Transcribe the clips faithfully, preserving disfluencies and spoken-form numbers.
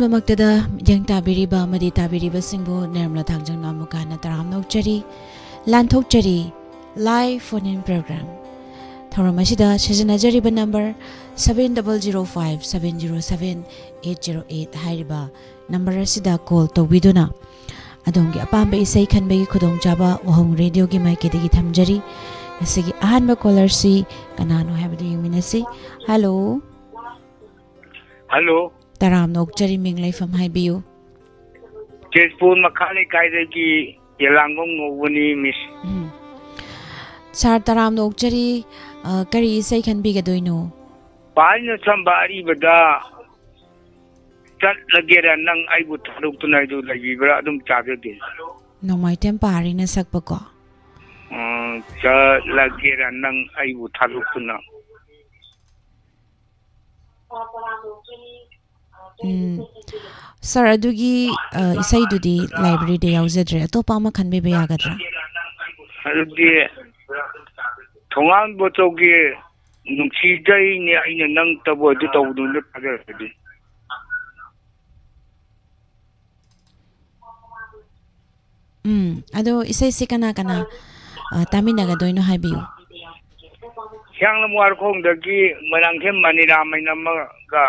ꯗꯃꯛꯇꯗ ꯃꯤꯠꯌꯦꯡ ꯇꯥꯕꯤꯔꯤꯕ ꯑꯃꯗꯤ ꯇꯥꯕꯤꯔꯤꯕꯁꯤꯡꯕꯨ ꯅꯤꯔꯃꯂꯥ ꯊꯥꯡꯖꯝ ꯑꯃꯨꯛꯀ ꯍꯟꯅ ꯇꯔꯥꯝꯅ ꯑꯣꯛꯆꯔꯤ꯫ ꯂꯥꯟꯊꯣꯛꯆꯔꯤ꯫ Live phone in program ꯊꯧꯔꯝ ꯑꯁꯤꯗ ꯁꯤꯖꯤꯟꯅꯖꯔꯤꯕ number seven double zero five seven zero seven eight zero eight ꯍꯥꯏꯔꯤꯕ number ꯑꯁꯤꯗ call ꯇꯧꯕꯤꯗꯨꯅ ꯑꯗꯣꯝꯒꯤ ꯑꯄꯥꯝꯕ ꯏꯁꯩ ꯈꯟꯕꯒꯤ ꯈꯨꯗꯣꯡꯆꯥꯕ ꯋꯥꯍꯣꯡ ꯔꯦꯗꯤꯑꯣꯒꯤ ꯃꯥꯏꯀꯩꯗꯒꯤ ꯊꯝꯖꯔꯤ꯫ ꯉꯁꯤꯒꯤ ꯑꯍꯥꯟꯕ callerꯁꯤ ꯀꯅꯥꯅꯣ ꯍꯥꯏꯕꯗꯨ ꯌꯦꯡꯃꯤꯟꯅꯁꯤ꯫ Hello꯫ Hello꯫ ꯇꯔꯥꯝꯅ ꯑꯣꯛꯆꯔꯤ, ꯃꯤꯡ ꯂꯩꯐꯝ ꯍꯥꯏꯕꯤꯌꯨ꯫ ꯇꯦꯖꯄꯨꯔ ꯃꯈꯥ ꯂꯩꯀꯥꯏꯗꯒꯤ ꯌꯦꯂꯥꯡꯕꯝ ꯉꯧꯕꯅꯤ, miss꯫ ꯎꯝ꯫ Sir, ꯇꯔꯥꯝꯅ ꯑꯣꯛꯆꯔꯤ꯫ ꯑ, ꯀꯔꯤ ꯏꯁꯩ ꯈꯟꯕꯤꯒꯗꯣꯏꯅꯣ? ꯄꯥꯔꯤꯅ ꯁꯝꯕ ꯑꯔꯤꯕꯗ "ꯆꯠꯂꯒꯦꯔ ꯅꯪ ꯑꯩꯕꯨ ꯊꯥꯗꯣꯛꯇꯨꯅ" ꯍꯥꯏꯗꯨ ꯂꯩꯕꯤꯕ꯭ꯔꯥ? ꯑꯗꯨꯝ ꯇꯥꯖꯒꯦ꯫ ꯅꯣꯡꯃꯥꯏꯊꯦꯝ ꯄꯥꯔꯤꯅ ꯁꯛꯄꯀꯣ꯫ ꯎꯝ, "ꯆꯠꯂꯒꯦꯔ ꯅꯪ ꯑꯩꯕꯨ ꯊꯥꯗꯣꯛꯇꯨꯅ"꯫ ꯎꯝ꯫ Sir, ꯑꯗꯨꯒꯤ, ꯑ, ꯏꯁꯩꯗꯨꯗꯤ libraryꯗ ꯌꯥꯎꯖꯗ꯭ꯔꯦ꯫ ꯑꯇꯣꯞꯄ ꯑꯃ ꯈꯟꯕꯤꯕ ꯌꯥꯒꯗ꯭ꯔꯥ? ꯑꯗꯨꯗꯤ ꯊꯣꯉꯥꯟ ꯕꯣꯆꯧꯒꯤ "ꯅꯨꯡꯁꯤꯖꯩꯅꯦ ꯑꯩꯅ ꯅꯪꯇꯕꯨ" ꯑꯗꯨ ꯇꯧꯕꯗꯨ ꯑꯝꯇ ꯇꯥꯖꯔꯗꯤ꯫ ꯎꯝ, ꯑꯗꯣ ꯏꯁꯩꯁꯦ ꯀꯅꯥ ꯀꯅꯥ, ꯑ, ꯇꯥꯃꯤꯟꯅꯒꯗꯣꯏꯅꯣ ꯍꯥꯏꯕꯤꯌꯨ꯫ ꯍꯤꯌꯥꯡꯂꯝ ꯋꯥꯔꯈꯣꯡꯗꯒꯤ ꯃꯣꯏꯔꯥꯡꯊꯦꯝ ꯃꯅꯤꯔꯥꯝ ꯍꯥꯏꯅ ꯑꯃꯒ,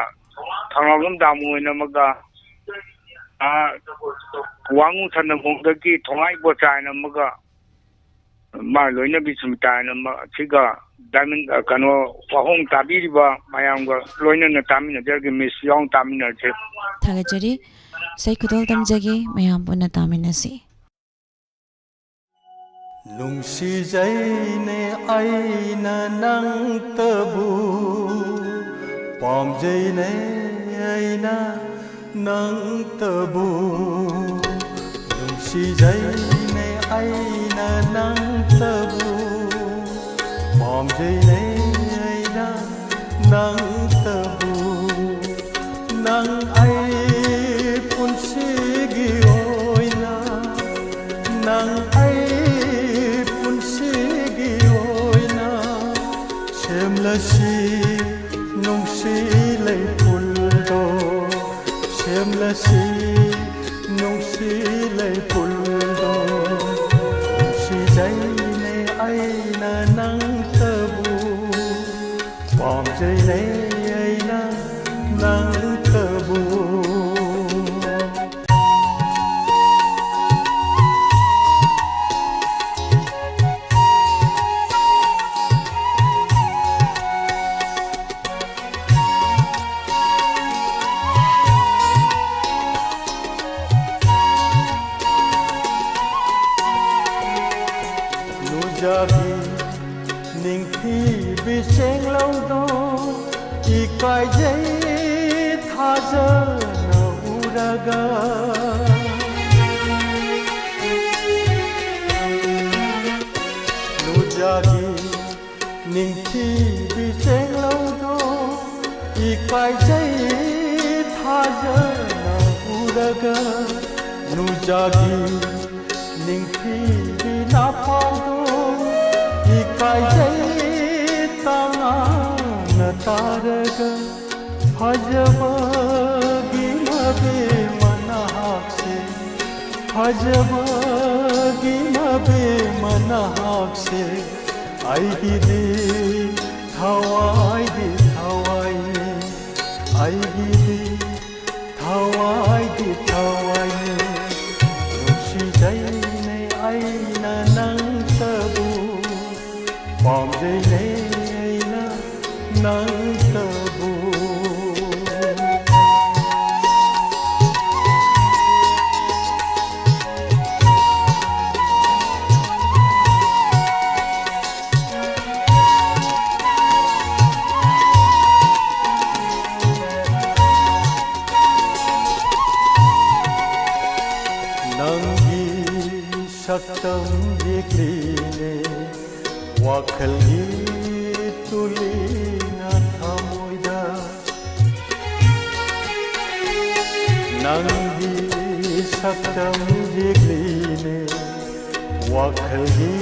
ꯊꯧꯅꯥꯎꯖꯝ ꯗꯥꯃꯨ ꯍꯥꯏꯅ ꯑꯃꯒ, ꯑꯥ, ꯋꯥꯉꯨ ꯁꯟꯅꯃꯣꯡꯗꯒꯤ ꯊꯣꯡꯉꯥꯏ ꯕꯣꯆꯥ ꯍꯥꯏꯅ ꯑꯃꯒ, ꯃꯥ ꯂꯣꯏꯅꯕꯤ ꯁꯨꯃꯤꯇꯥ ꯍꯥꯏꯅ ꯑꯃ, ꯁꯤꯒ diamond, ꯑ, ꯀꯩꯅꯣ, ꯋꯥꯍꯣꯡ ꯇꯥꯕꯤꯔꯤꯕ ꯃꯌꯥꯝꯒ ꯂꯣꯏꯅꯅ ꯇꯥꯃꯤꯟꯅꯖꯔꯒꯦ, miss, ꯌꯥꯎꯅ ꯇꯥꯃꯤꯟꯅꯔꯁꯦ꯫ ꯊꯥꯒꯠꯆꯔꯤ꯫ ꯏꯁꯩ ꯈꯨꯗꯣꯜ ꯇꯝꯖꯒꯦ, ꯃꯌꯥꯝ ꯄꯨꯟꯅ ꯇꯥꯃꯤꯟꯅꯁꯤ꯫ ꯅꯨꯡꯁꯤꯖꯩꯅꯦ ꯑꯩꯅ ꯅꯪꯇꯕꯨ, ꯄꯥꯝꯖꯩꯅꯦ ꯑꯩꯅ ꯅꯪꯇꯕꯨ꯫ ꯅꯨꯡꯁꯤꯖꯩꯅꯦ ꯑꯩꯅ ꯅꯪꯇꯕꯨ, ꯄꯥꯝꯖꯩꯅꯦ ꯑꯩꯅ ꯅꯪꯇꯕꯨ꯫ ꯅꯪ ꯑꯩ ꯄꯨꯟꯁꯤꯒꯤ ꯑꯣꯏꯅ, ꯅꯪ ꯑꯩ ꯄꯨꯟꯁꯤꯒꯤ ꯑꯣꯏꯅ ꯁꯦꯝꯂꯁꯤ ꯅꯨꯡꯁꯤ ꯂꯩꯄꯨꯟꯗꯣ, ꯁꯦꯝ ꯑꯁꯤ ꯅꯨꯡꯁꯤ ꯂꯩꯄꯨꯜꯗꯣ ꯅꯨꯡꯁꯤꯖꯩꯅꯦ ꯑꯩꯅ ꯅꯪꯇꯕꯨ꯫ ꯄꯥꯝꯖꯩꯅꯦ ꯑꯩꯅ ꯅꯪꯇꯕꯨ꯫ ꯅꯨꯡꯖꯥꯒꯤ ꯅꯤꯡꯊꯤꯕꯤ ꯆꯦꯡꯂꯧꯗꯣ ꯏꯀꯥꯏꯖꯩ ꯊꯥꯖꯅ ꯎꯔꯒ꯫ ꯅꯨꯡꯖꯥꯒꯤ ꯅꯤꯡꯊꯤꯕꯤ ꯆꯦꯡꯂꯧꯗꯣ ꯏꯀꯥꯏꯖꯩ ꯊꯥꯖꯅ ꯎꯔꯒ꯫ ꯅꯨꯡꯖꯥꯒꯤ ꯅꯤꯡꯊꯤꯕꯤ ꯅꯥꯄꯥꯎꯗꯣ ꯏꯀꯥꯏꯖꯩ ꯇꯉꯥꯡꯅ ꯇꯥꯔꯒ꯫ ꯐꯖꯕꯒꯤ ꯃꯕꯦꯝꯃ ꯅꯍꯥꯛꯁꯦ, ꯐꯖꯕꯒꯤ ꯃꯕꯦꯝꯃ ꯅꯍꯥꯛꯁꯦ ꯑꯩꯒꯤꯗꯤ ꯊꯋꯥꯏꯒꯤ ꯊꯋꯥꯏꯅꯤ, ꯑꯩꯒꯤꯗꯤ ꯊꯋꯥꯏꯒꯤ ꯊꯋꯥꯏꯅꯤ꯫ ꯅꯨꯡꯁꯤꯖꯩꯅꯦ ꯑꯩꯅ ꯅꯪꯇꯕꯨ, ꯄꯥꯝꯖꯩꯅꯦ ꯑꯩꯅ ꯅꯪꯇꯕꯨ꯫ ꯅꯪꯒꯤ ꯁꯛꯇꯝ ꯌꯦꯛꯂꯤꯅꯦ ꯋꯥꯈꯜꯒꯤ ꯇꯨꯂꯤꯅ ꯊꯃꯣꯏꯗ꯫ ꯅꯪꯒꯤ ꯁꯛꯇꯝ ꯌꯦꯛꯂꯤꯅꯦ ꯋꯥꯈꯜꯒꯤ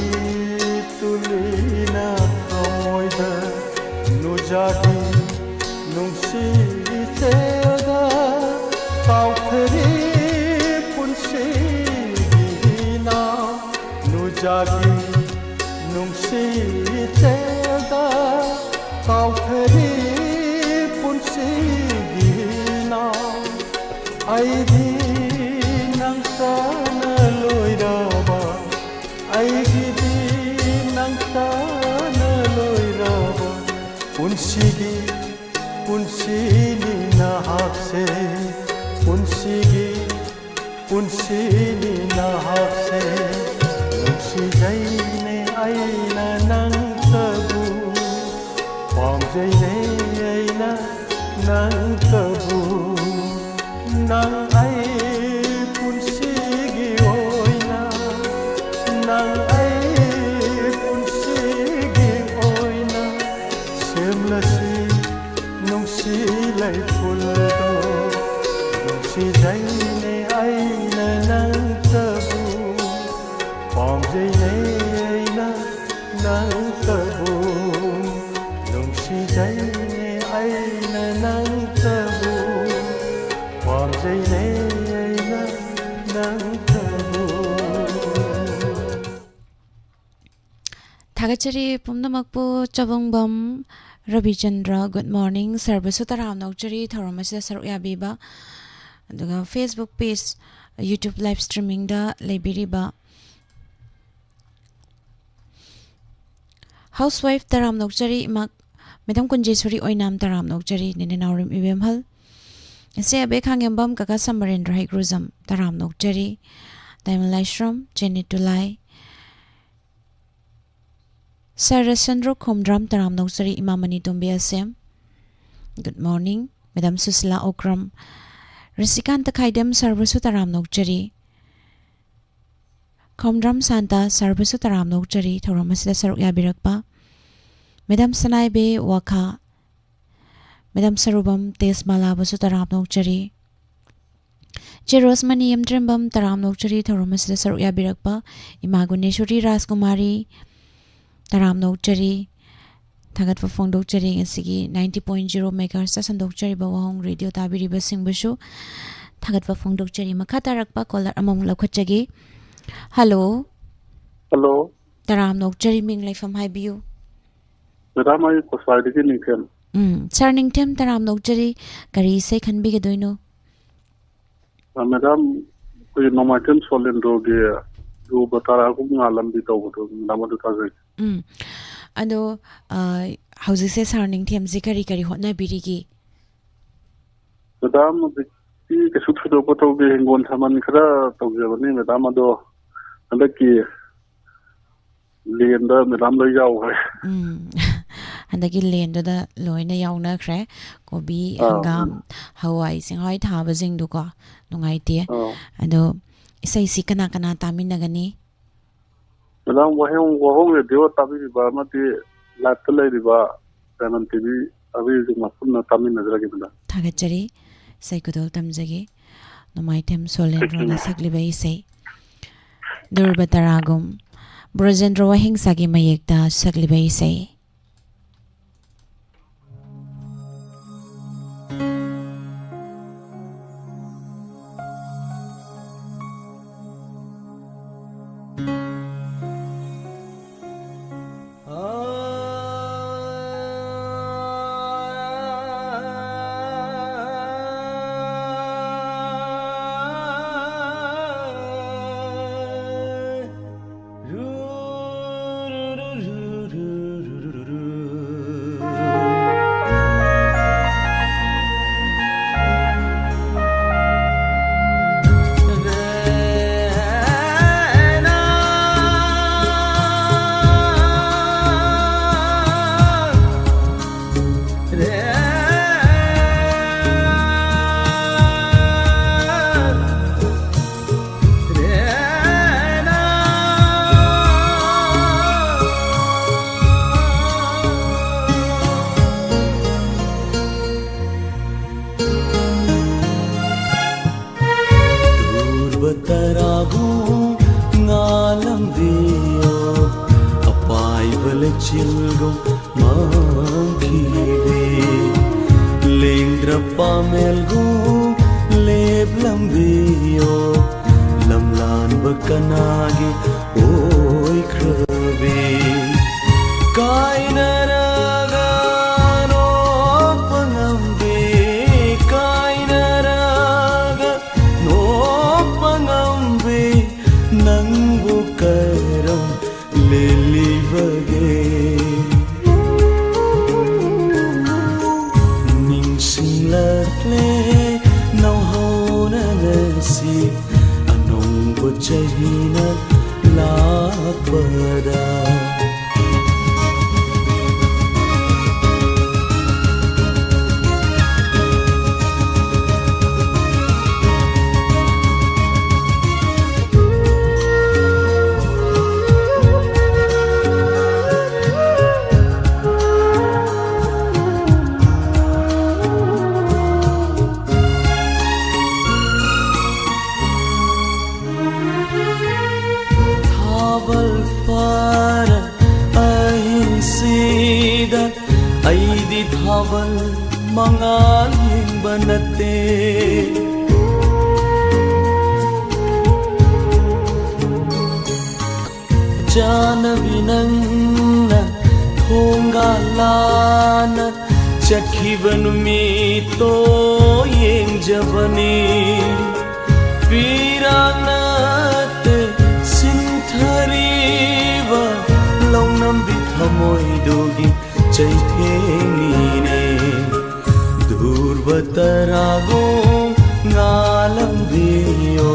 ꯇꯨꯂꯤꯅ ꯊꯃꯣꯏꯗ꯫ ꯅꯨꯡꯖꯥꯒꯤ ꯅꯨꯡꯁꯤ ꯏꯆꯦꯜꯗ ꯇꯥꯎ ꯌꯥꯒꯤ ꯅꯨꯡꯁꯤ ꯏꯆꯦꯜꯗ ꯀꯥꯎꯊꯔꯤ ꯄꯨꯟꯁꯤꯒꯤ ꯅꯥꯎ꯫ ꯑꯩꯗꯤ ꯅꯪꯇꯅ ꯂꯣꯏꯔꯕ, ꯑꯩꯒꯤꯗꯤ ꯅꯪꯇꯅ ꯂꯣꯏꯔꯕ ꯄꯨꯟꯁꯤꯒꯤ, ꯄꯨꯟꯁꯤꯅꯤ ꯅꯍꯥꯛꯁꯦ, ꯄꯨꯟꯁꯤꯒꯤ, ꯄꯨꯟꯁꯤꯅꯤ ꯅꯍꯥꯛꯁꯦ꯫ ꯅꯨꯡꯁꯤꯖꯩꯅꯦ ꯑꯩꯅ ꯅꯪꯇꯕꯨ, ꯄꯥꯝꯖꯩꯅꯦ ꯑꯩꯅ ꯅꯪꯇꯕꯨ꯫ ꯅꯪ ꯑꯩ ꯄꯨꯟꯁꯤꯒꯤ ꯑꯣꯏꯅ, ꯅꯪ ꯑꯩ ꯄꯨꯟꯁꯤꯒꯤ ꯑꯣꯏꯅ ꯁꯦꯝꯂꯁꯤ ꯅꯨꯡꯁꯤ ꯂꯩꯐꯨꯜꯗꯣ꯫ ꯅꯨꯡꯁꯤꯖꯩꯅꯦ ꯑꯩꯅ ꯅꯪꯇꯕꯨ, ꯄꯥꯝꯖꯩꯅꯦ ꯑꯩꯅ ꯅꯪꯇꯕꯨ꯫ ꯅꯨꯡꯁꯤꯖꯩꯅꯦ ꯑꯩꯅ ꯅꯪꯇꯕꯨ, ꯄꯥꯝꯖꯩꯅꯦ ꯑꯩꯅ ꯅꯪꯇꯕꯨ꯫ ꯊꯥꯒꯠꯆꯔꯤ ꯄꯨꯝꯅꯃꯛꯄꯨ꯫ ꯆꯕꯨꯡꯕꯝ ꯔꯕꯤꯆꯟꯗ꯭ꯔ, good morning꯫ ꯁꯔꯕꯁꯨ ꯇꯔꯥꯝꯅ ꯑꯣꯛꯆꯔꯤ ꯊꯧꯔꯝ ꯑꯁꯤꯗ ꯁꯔꯨꯛ ꯌꯥꯕꯤꯕ꯫ ꯑꯗꯨꯒ Facebook page, YouTube live streamingꯗ ꯂꯩꯕꯤꯔꯤꯕ Housewife ꯇꯔꯥꯝꯅ ꯑꯣꯛꯆꯔꯤ ꯏꯃꯥ꯫ ꯃꯦꯗꯥꯝ ꯀꯨꯟꯖꯦꯁꯣꯔꯤ ꯑꯣꯏꯅꯥꯝ ꯇꯔꯥꯝꯅ ꯑꯣꯛꯆꯔꯤ꯫ ꯅꯦꯅꯦ ꯅꯥꯎꯔꯦꯝ ꯏꯕꯦꯝꯍꯜ꯫ ꯏꯆꯦ ꯑꯕꯦ ꯈꯥꯡꯉꯦꯝꯕꯝ, ꯀꯀꯥ ꯁꯃꯔꯦꯟꯗ꯭ꯔ ꯍꯩꯒ꯭ꯔꯨꯖꯝ ꯇꯔꯥꯝꯅ ꯑꯣꯛꯆꯔꯤ꯫ ꯗꯥꯏꯃꯟ ꯂꯥꯏꯁ꯭ꯔꯝ, ꯖꯦꯅꯤꯠ ꯇꯨꯂꯥꯏ, ꯁꯔ ꯔꯁꯦꯟꯗ꯭ꯔꯣ ꯈꯣꯝꯗ꯭ꯔꯥꯝ ꯇꯔꯥꯝꯅ ꯑꯣꯛꯆꯔꯤ꯫ ꯏꯃꯥ ꯃꯅꯤ ꯇꯣꯝꯕꯤ ꯑꯁꯦꯝ, good morning꯫ Madam Sushila Okram, ꯔꯤꯁꯤꯀꯥꯟꯇ ꯈꯥꯏꯗꯦꯝ, ꯁꯔꯕꯁꯨ ꯇꯔꯥꯝꯅ ꯑꯣꯛꯆꯔꯤ꯫ ꯈꯣꯝꯗ꯭ꯔꯥꯝ ꯁꯥꯟꯇ, ꯁꯔꯕꯁꯨ ꯇꯔꯥꯝꯅ ꯑꯣꯛꯆꯔꯤ ꯊꯧꯔꯝ ꯑꯁꯤꯗ ꯁꯔꯨꯛ ꯌꯥꯕꯤꯔꯛꯄ꯫ ꯃꯦꯗꯥꯝ ꯁꯅꯥꯏꯕꯦ ꯋꯥꯈꯥ, ꯃꯦꯗꯥꯝ ꯁꯔꯨꯕꯝ ꯇꯦꯖꯃꯥꯂꯥꯕꯨꯁꯨ ꯇꯔꯥꯝꯅ ꯑꯣꯛꯆꯔꯤ꯫ ꯆꯦ ꯔꯣꯁꯃꯅꯤ ꯌꯦꯝꯗ꯭ꯔꯦꯝꯕꯝ ꯇꯔꯥꯝꯅ ꯑꯣꯛꯆꯔꯤ ꯊꯧꯔꯝ ꯑꯁꯤꯗ ꯁꯔꯨꯛ ꯌꯥꯕꯤꯔꯛꯄ꯫ ꯏꯃꯥ ꯒꯨꯅꯦꯁꯣꯔꯤ ꯔꯥꯖꯀꯨꯃꯥꯔꯤ ꯇꯔꯥꯝꯅ ꯑꯣꯛꯆꯔꯤ꯫ ꯊꯥꯒꯠꯄ ꯐꯣꯡꯗꯣꯛꯆꯔꯤ꯫ ꯉꯁꯤꯒꯤ ninety point zero megahertzꯇ ꯁꯟꯗꯣꯛꯆꯔꯤꯕ ꯋꯥꯍꯣꯡ ꯔꯦꯗꯤꯑꯣ ꯇꯥꯕꯤꯔꯤꯕꯁꯤꯡꯕꯨꯁꯨ ꯊꯥꯒꯠꯄ ꯐꯣꯡꯗꯣꯛꯆꯔꯤ꯫ ꯃꯈꯥ ꯇꯥꯔꯛꯄ caller ꯑꯃꯃꯨꯛ ꯂꯧꯈꯠꯆꯒꯦ꯫ Hello꯫ ꯍꯜꯂꯣ꯫ ꯇꯔꯥꯝꯅ ꯑꯣꯛꯆꯔꯤ, ꯃꯤꯡ ꯂꯩꯐꯝ ꯍꯥꯏꯕꯤꯌꯨ꯫ ꯃꯦꯗꯥꯝ, ꯑꯩ ꯀꯣꯁꯥꯏꯗꯒꯤ ꯅꯤꯡꯊꯦꯝ꯫ ꯎꯝ, ꯁꯥꯔ ꯅꯤꯡꯊꯦꯝ, ꯇꯔꯥꯝꯅ ꯑꯣꯛꯆꯔꯤ꯫ ꯀꯔꯤ ꯏꯁꯩ ꯈꯟꯕꯤꯒꯗꯣꯏꯅꯣ? ꯑ, ꯃꯦꯗꯥꯝ, ꯑꯩꯈꯣꯏꯒꯤ ꯅꯣꯡꯃꯥꯏꯊꯦꯝ ꯁꯣꯂꯦꯟꯗ꯭ꯔꯣꯒꯤ ꯙ꯭ꯔꯨꯕ ꯇꯔꯥꯒꯨꯝ ꯉꯥꯜꯂꯝꯕꯤ ꯇꯧꯕꯗꯣ, ꯃꯦꯗꯥꯝ ꯑꯗꯨ ꯊꯥꯖꯒꯦ꯫ ꯎꯝ꯫ ꯑꯗꯣ, ꯑ, ꯍꯧꯖꯤꯛꯁꯦ ꯁꯥꯔ ꯅꯤꯡꯊꯦꯝꯁꯦ ꯀꯔꯤ ꯀꯔꯤ ꯍꯣꯠꯅꯕꯤꯔꯤꯒꯦ? ꯃꯦꯗꯥꯝ, ꯍꯧꯖꯤꯛꯇꯤ ꯀꯩꯁꯨ ꯊꯣꯏꯗꯣꯛꯄ ꯇꯧꯗꯦ꯫ ꯍꯤꯡꯒꯣꯜ ꯁꯝꯕꯜ ꯈꯔ ꯇꯧꯖꯕꯅꯤ, ꯃꯦꯗꯥꯝ꯫ ꯑꯗꯣ ꯍꯟꯗꯛꯀꯤ ꯂꯦꯟꯗ ꯃꯦꯗꯥꯝ ꯂꯣꯏ ꯌꯥꯎꯈ꯭ꯔꯦ꯫ ꯎꯝ꯫ ꯍꯟꯗꯛꯀꯤ ꯂꯦꯟꯗꯨꯗ ꯂꯣꯏꯅ ꯌꯥꯎꯅꯈ꯭ꯔꯦ꯫ ꯀꯣꯕꯤ, ꯑꯥ, ꯍꯪꯒꯥꯝ, ꯎꯝ꯫ ꯍꯋꯥꯏ ꯆꯦꯡꯋꯥꯏ ꯊꯥꯕꯁꯤꯡꯗꯨꯀꯣ, ꯅꯨꯡꯉꯥꯏꯇꯦ꯫ ꯑꯥ꯫ ꯑꯗꯣ ꯏꯁꯩꯁꯤ ꯀꯅꯥ ꯀꯅꯥ ꯇꯥꯃꯤꯟꯅꯒꯅꯤ? ꯃꯦꯗꯥꯝ, ꯋꯥꯍꯦꯡ-, ꯋꯥꯍꯣꯡ ꯔꯦꯗꯤꯑꯣ ꯇꯥꯕꯤꯔꯤꯕ ꯑꯃꯗꯤ ꯂꯥꯏꯞꯇ ꯂꯩꯔꯤꯕ ꯗꯥꯏꯃꯟ ꯇꯤꯚꯤ ꯇꯥꯕꯤꯔꯤꯕꯁꯤꯡ ꯄꯨꯟꯅ ꯇꯥꯃꯤꯟꯅꯖꯔꯒꯦ, ꯃꯦꯗꯥꯝ꯫ ꯊꯥꯒꯠꯆꯔꯤ꯫ ꯏꯁꯩ ꯈꯨꯗꯣꯜ ꯇꯝꯖꯒꯦ꯫ ꯅꯣꯡꯃꯥꯏꯊꯦꯝ ꯁꯣꯂꯦꯟꯗ꯭ꯔꯣꯅ ꯁꯛꯂꯤꯕ ꯏꯁꯩ ꯙ꯭ꯔꯨꯕ ꯇꯔꯥꯒꯨꯝ, ꯕ꯭ꯔꯖꯦꯟꯗ꯭ꯔ ꯋꯥꯍꯦꯡꯁꯥꯒꯤ ꯃꯌꯦꯛꯇ ꯁꯛꯂꯤꯕ ꯏꯁꯩ꯫ ꯇꯔꯥꯕꯨ ꯉꯥꯜꯂꯝꯕꯤꯌꯣ, ꯑꯄꯥꯏꯕ ꯂꯩꯆꯤꯜꯒꯨꯝ ꯃꯥꯡꯈꯤꯕꯤ, ꯂꯦꯡꯗ꯭ꯔ ꯄꯥꯃꯦꯜꯒꯨꯝ ꯂꯦꯞꯂꯝꯕꯤꯌꯣ, ꯂꯝꯂꯥꯟꯕ ꯀꯅꯥꯒꯤ ꯑꯣꯏ ꯀꯥꯏꯅꯔꯒ ꯅꯣꯛꯄ ꯉꯝꯗꯦ, ꯀꯥꯏꯅꯔꯒ ꯅꯣꯛꯄ ꯉꯝꯗꯦ, ꯅꯪꯕꯨ ꯀꯔꯝ ꯂꯦꯜꯂꯤꯕꯒꯦ? ꯅꯤꯡꯁꯤꯡꯂꯛꯂꯦ ꯅꯧꯍꯧꯅ ꯉꯁꯤ, ꯑꯅꯧꯕ ꯆꯍꯤꯅ ꯂꯥꯛꯄꯗ꯫ ꯊꯥꯕꯜ ꯐꯥꯔ ꯑꯍꯤꯡꯁꯤꯗ ꯑꯩꯗꯤ ꯊꯥꯕꯜ ꯃꯉꯥꯜ ꯌꯦꯡꯕ ꯅꯠꯇꯦ꯫ ꯆꯥꯅꯕꯤ ꯅꯪꯅ ꯊꯣꯡꯒꯥꯜꯂꯥꯟꯅ ꯆꯠꯈꯤꯕ ꯅꯨꯃꯤꯠꯇꯣ ꯌꯦꯡꯖꯕꯅꯤ꯫ ꯄꯤꯔꯥꯡ ꯅꯠꯇꯦ ꯁꯤꯟꯊꯔꯤꯕ ꯂꯧꯅꯝꯕꯤ ꯊꯃꯣꯏꯗꯨꯒꯤ ꯆꯩꯊꯦꯡꯅꯤꯅꯦ꯫ ꯙ꯭ꯔꯨꯕ ꯇꯔꯥꯒꯨꯝ ꯉꯥꯜꯂꯝꯕꯤꯌꯣ,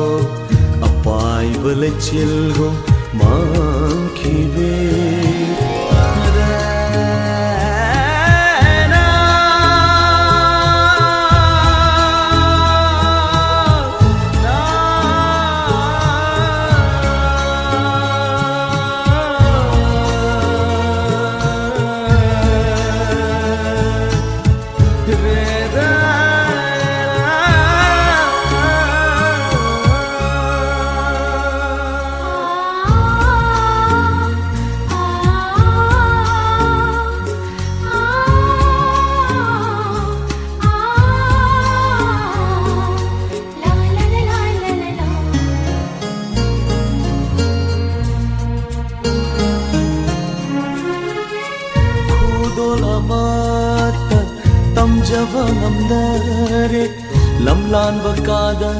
ꯑꯄꯥꯏꯕ ꯂꯩꯆꯤꯜꯒꯨꯝ ꯃꯥꯡꯈꯤꯕꯤ꯫ ꯑꯃꯠꯇ ꯇꯝꯖꯕ ꯉꯝꯗꯔꯦ, ꯂꯝꯂꯥꯟꯕ ꯀꯥꯗ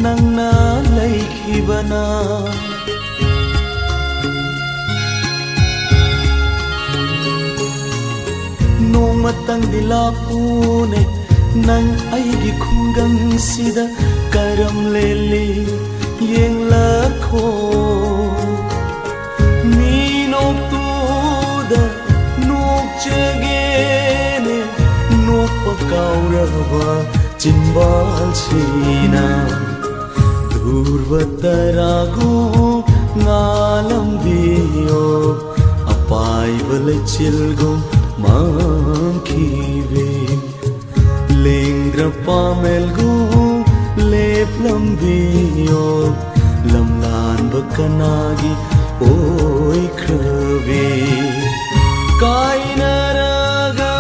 ꯅꯪꯅ ꯂꯩꯈꯤꯕꯅ꯫ ꯅꯣꯡꯃꯇꯪꯗꯤ ꯂꯥꯛꯎꯅꯦ, ꯅꯪ ꯑꯩꯒꯤ ꯈꯨꯡꯒꯪꯁꯤꯗ ꯀꯔꯝ ꯂꯦꯜꯂꯤ ꯌꯦꯡꯂꯛꯈꯣ꯫ ꯃꯤ ꯅꯣꯛꯇꯨꯗ ꯅꯣꯛꯆꯒꯦꯅꯦ, ꯅꯣꯛꯄ ꯀꯥꯎꯔꯕ ꯆꯤꯟꯕꯥꯜꯁꯤꯅ꯫ ꯙ꯭ꯔꯨꯕ ꯇꯔꯥꯒꯨꯝ ꯉꯥꯜꯂꯝꯕꯤꯌꯣ, ꯑꯄꯥꯏꯕ ꯂꯩꯆꯤꯜꯒꯨꯝ ꯃꯝꯈꯤꯕꯤ꯫ ꯂꯦꯡꯗ꯭ꯔ ꯄꯥꯃꯦꯜꯒꯨꯝ ꯂꯦꯞꯂꯝꯕꯤꯌꯣ, ꯂꯝꯂꯥꯟꯕ ꯀꯅꯥꯒꯤ ꯑꯣꯏꯈ꯭ꯔꯕꯤ? ꯀꯥꯏꯅꯔꯒ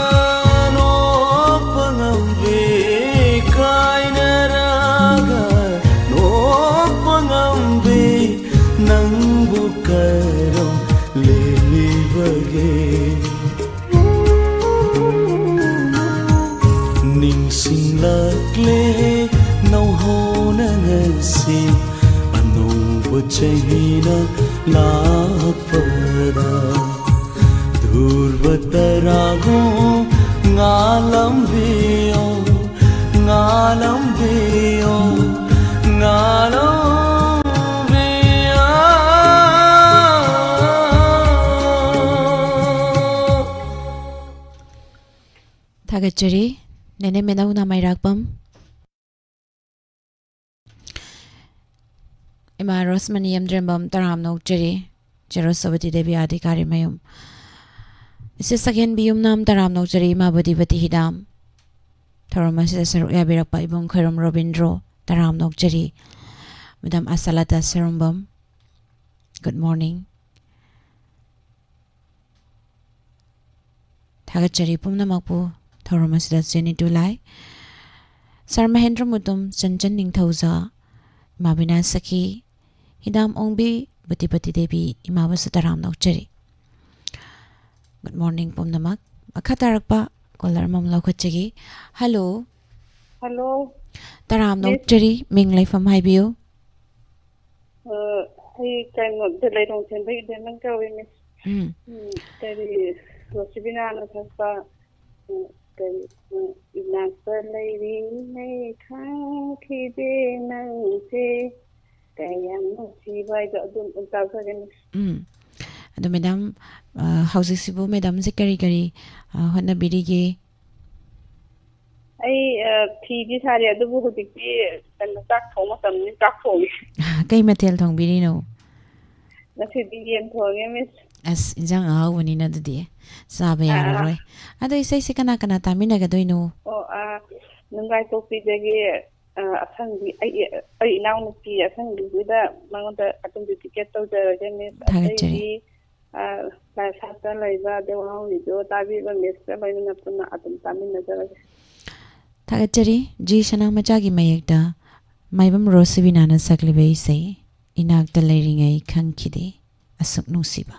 ꯅꯣꯛꯄ ꯉꯝꯕꯤ, ꯀꯥꯏꯅꯔꯒ ꯅꯣꯛꯄ ꯉꯝꯕꯤ, ꯅꯪꯕꯨ ꯀꯔꯝ ꯂꯦꯜꯂꯤꯕꯒꯦ? ꯅꯤꯡꯁꯤꯡꯂꯛꯂꯦ ꯅꯧꯍꯧꯅ ꯉꯁꯤ, ꯑꯅꯧꯕ ꯆꯍꯤꯅ ꯂꯥꯛꯄꯗ꯫ ꯙ꯭ꯔꯨꯕ ꯇꯔꯥꯒꯨꯝ ꯉꯥꯜꯂꯝꯕꯤꯌꯣ, ꯉꯥꯜꯂꯝꯕꯤꯌꯣ, ꯉꯥꯜꯂꯝꯕꯤꯌꯣ꯫ ꯊꯥꯒꯠꯆꯔꯤ, ꯅꯦꯅꯦ ꯃꯦꯅꯧꯅ ꯃꯩꯔꯥꯛꯄꯝ꯫ ꯏꯃꯥ ꯔꯣꯁꯃꯅꯤ ꯌꯥꯝꯗ꯭ꯔꯦꯝꯕꯝ ꯇꯔꯥꯝꯅ ꯑꯣꯛꯆꯔꯤ꯫ ꯆꯦ ꯔꯣꯁꯕꯇꯤ ꯗꯦꯕꯤ ꯑꯥꯗꯤꯀꯥꯔꯤ ꯃꯌꯨꯝ꯫ ꯏꯆꯦ ꯁꯛꯍꯦꯟꯕꯤ ꯌꯨꯝꯅꯥꯝ ꯇꯔꯥꯝꯅ ꯑꯣꯛꯆꯔꯤ꯫ ꯏꯃꯥ ꯕꯨꯙꯤꯕꯇꯤ ꯍꯤꯗꯥꯝ꯫ ꯊꯧꯔꯝ ꯑꯁꯤꯗ ꯁꯔꯨꯛ ꯌꯥꯕꯤꯔꯛꯄ ꯏꯕꯨꯡ ꯈꯣꯏꯔꯝ ꯔꯣꯕꯤꯟꯗ꯭ꯔꯣ ꯇꯔꯥꯝꯅ ꯑꯣꯛꯆꯔꯤ꯫ ꯃꯦꯗꯥꯝ ꯑꯁꯥꯂꯇꯥ ꯁꯦꯔꯨꯝꯕꯝ, good morning꯫ ꯊꯥꯒꯠꯆꯔꯤ ꯄꯨꯝꯅꯃꯛꯄꯨ꯫ ꯊꯧꯔꯝ ꯑꯁꯤꯗ ꯆꯦ ꯅꯤꯇꯨ ꯂꯥꯏ, ꯁꯥꯔ ꯃꯍꯦꯟꯗ꯭ꯔ ꯃꯨꯇꯨꯝ, ꯆꯟꯆꯟ ꯅꯤꯡꯊꯧꯖꯥ, ꯏꯃꯥ ꯕꯤꯅꯥ ꯁꯈꯤ, ꯍꯤꯗꯥꯝ ꯑꯣꯡꯕꯤ, ꯕꯨꯇꯤꯄꯇꯤ ꯗꯦꯕꯤ ꯏꯃꯥꯕꯨꯁꯨ ꯇꯔꯥꯝꯅ ꯑꯣꯛꯆꯔꯤ꯫ Good morning ꯄꯨꯝꯅꯃꯛ꯫ ꯃꯈꯥ ꯇꯥꯔꯛꯄ ꯀꯣꯂꯔ ꯑꯃꯃꯨꯛ ꯂꯧꯈꯠꯆꯒꯦ꯫ ꯍꯜꯂꯣ꯫ ꯍꯜꯂꯣ꯫ ꯇꯔꯥꯝꯅ ꯃꯤꯁ꯫ ꯑꯣꯛꯆꯔꯤ, ꯃꯤꯡ ꯂꯩꯐꯝ ꯍꯥꯏꯕꯤꯌꯨ꯫ ꯑ, ꯑꯩ ꯀꯩꯅꯣ, ꯂꯩꯔꯣꯡ ꯊꯦꯝꯕ ꯏꯕꯦꯝꯃ ꯀꯧꯏ, ꯃꯤꯁ꯫ ꯎꯝ꯫ ꯎꯝ, ꯀꯔꯤ, ꯔꯣꯁꯤꯕꯤꯅꯥꯅ ꯁꯛꯄ, ꯎꯝ, ꯀꯔꯤ, ꯎꯝ, "ꯏꯅꯥꯛꯇ ꯂꯩꯔꯤꯉꯩ ꯈꯪꯈꯤꯗꯦ ꯅꯪꯁꯦ ꯀꯌꯥꯝ ꯅꯨꯡꯁꯤꯕ" ꯍꯥꯏꯗꯣ ꯑꯗꯨꯝ ꯇꯥꯖꯒꯦ, ꯃꯤꯁ꯫ ꯎꯝ꯫ ꯑꯗꯣ ꯃꯦꯗꯥꯝ, ꯑ, ꯍꯧꯖꯤꯛꯁꯤꯕꯨ ꯃꯦꯗꯥꯝꯁꯦ ꯀꯔꯤ ꯀꯔꯤ, ꯑ, ꯍꯣꯠꯅꯕꯤꯔꯤꯒꯦ? ꯑꯩ, ꯑ, ꯐꯤꯗꯤ ꯁꯥꯔꯤ, ꯑꯗꯨꯕꯨ ꯍꯧꯖꯤꯛꯇꯤ ꯀꯩꯅꯣ, ꯆꯥꯛ ꯊꯣꯡ ꯃꯇꯝꯅꯤ, ꯆꯥꯛ ꯊꯣꯡꯉꯤ꯫ ꯀꯩ ꯃꯊꯦꯜ ꯊꯣꯡꯕꯤꯔꯤꯅꯣ? ꯉꯁꯤꯗꯤ ꯌꯦꯟ ꯊꯣꯡꯉꯦ, ꯃꯤꯁ꯫ ꯑꯁ, ꯏꯟꯖꯥꯡ ꯑꯍꯥꯎꯕꯅꯤꯅ ꯑꯗꯨꯗꯤ ꯆꯥꯕ ꯑꯥ꯫ ꯌꯥꯔꯔꯣꯏ꯫ ꯑꯗꯣ ꯏꯁꯩꯁꯦ ꯀꯅꯥ ꯀꯅꯥ ꯇꯥꯃꯤꯟꯅꯒꯗꯣꯏꯅꯣ? ꯑꯣ, ꯑ, ꯅꯨꯡꯒꯥꯏꯄꯣꯛꯄꯤꯗꯒꯤ, ꯑ, ꯑꯁꯪꯕꯤ, ꯑꯩ, ꯑꯩ ꯏꯅꯥꯎꯅꯨꯄꯤ ꯑꯁꯪꯕꯤꯁꯤꯗ ꯃꯉꯣꯟꯗ ꯑꯗꯨꯝ dedicate ꯇꯧꯖꯔꯒꯦ, ꯃꯤꯁ꯫ ꯊꯥꯒꯠꯆꯔꯤ꯫ ꯑꯇꯩꯗꯤ, ꯑ, ꯂꯥꯏꯁꯥꯠꯇ ꯂꯩꯕ ꯑꯗꯩ ꯋꯥꯍꯪ ꯔꯦꯗꯤꯑꯣ ꯇꯥꯕꯤꯕ ꯃꯤꯁꯀ ꯂꯣꯏꯅꯅ ꯄꯨꯟꯅ ꯑꯗꯨꯝ ꯇꯥꯃꯤꯟꯅꯖꯔꯒꯦ꯫ ꯊꯥꯒꯠꯆꯔꯤ꯫ ꯖꯤ ꯁꯅꯥꯃꯆꯥꯒꯤ ꯃꯌꯦꯛꯇ ꯃꯥꯏꯕꯝ ꯔꯣꯁꯤꯕꯤꯅꯥꯅ ꯁꯛꯂꯤꯕ ꯏꯁꯩ "ꯏꯅꯥꯛꯇ ꯂꯩꯔꯤꯉꯩ ꯈꯪꯈꯤꯗꯦ ꯑꯁꯨꯛ ꯅꯨꯡꯁꯤꯕ"꯫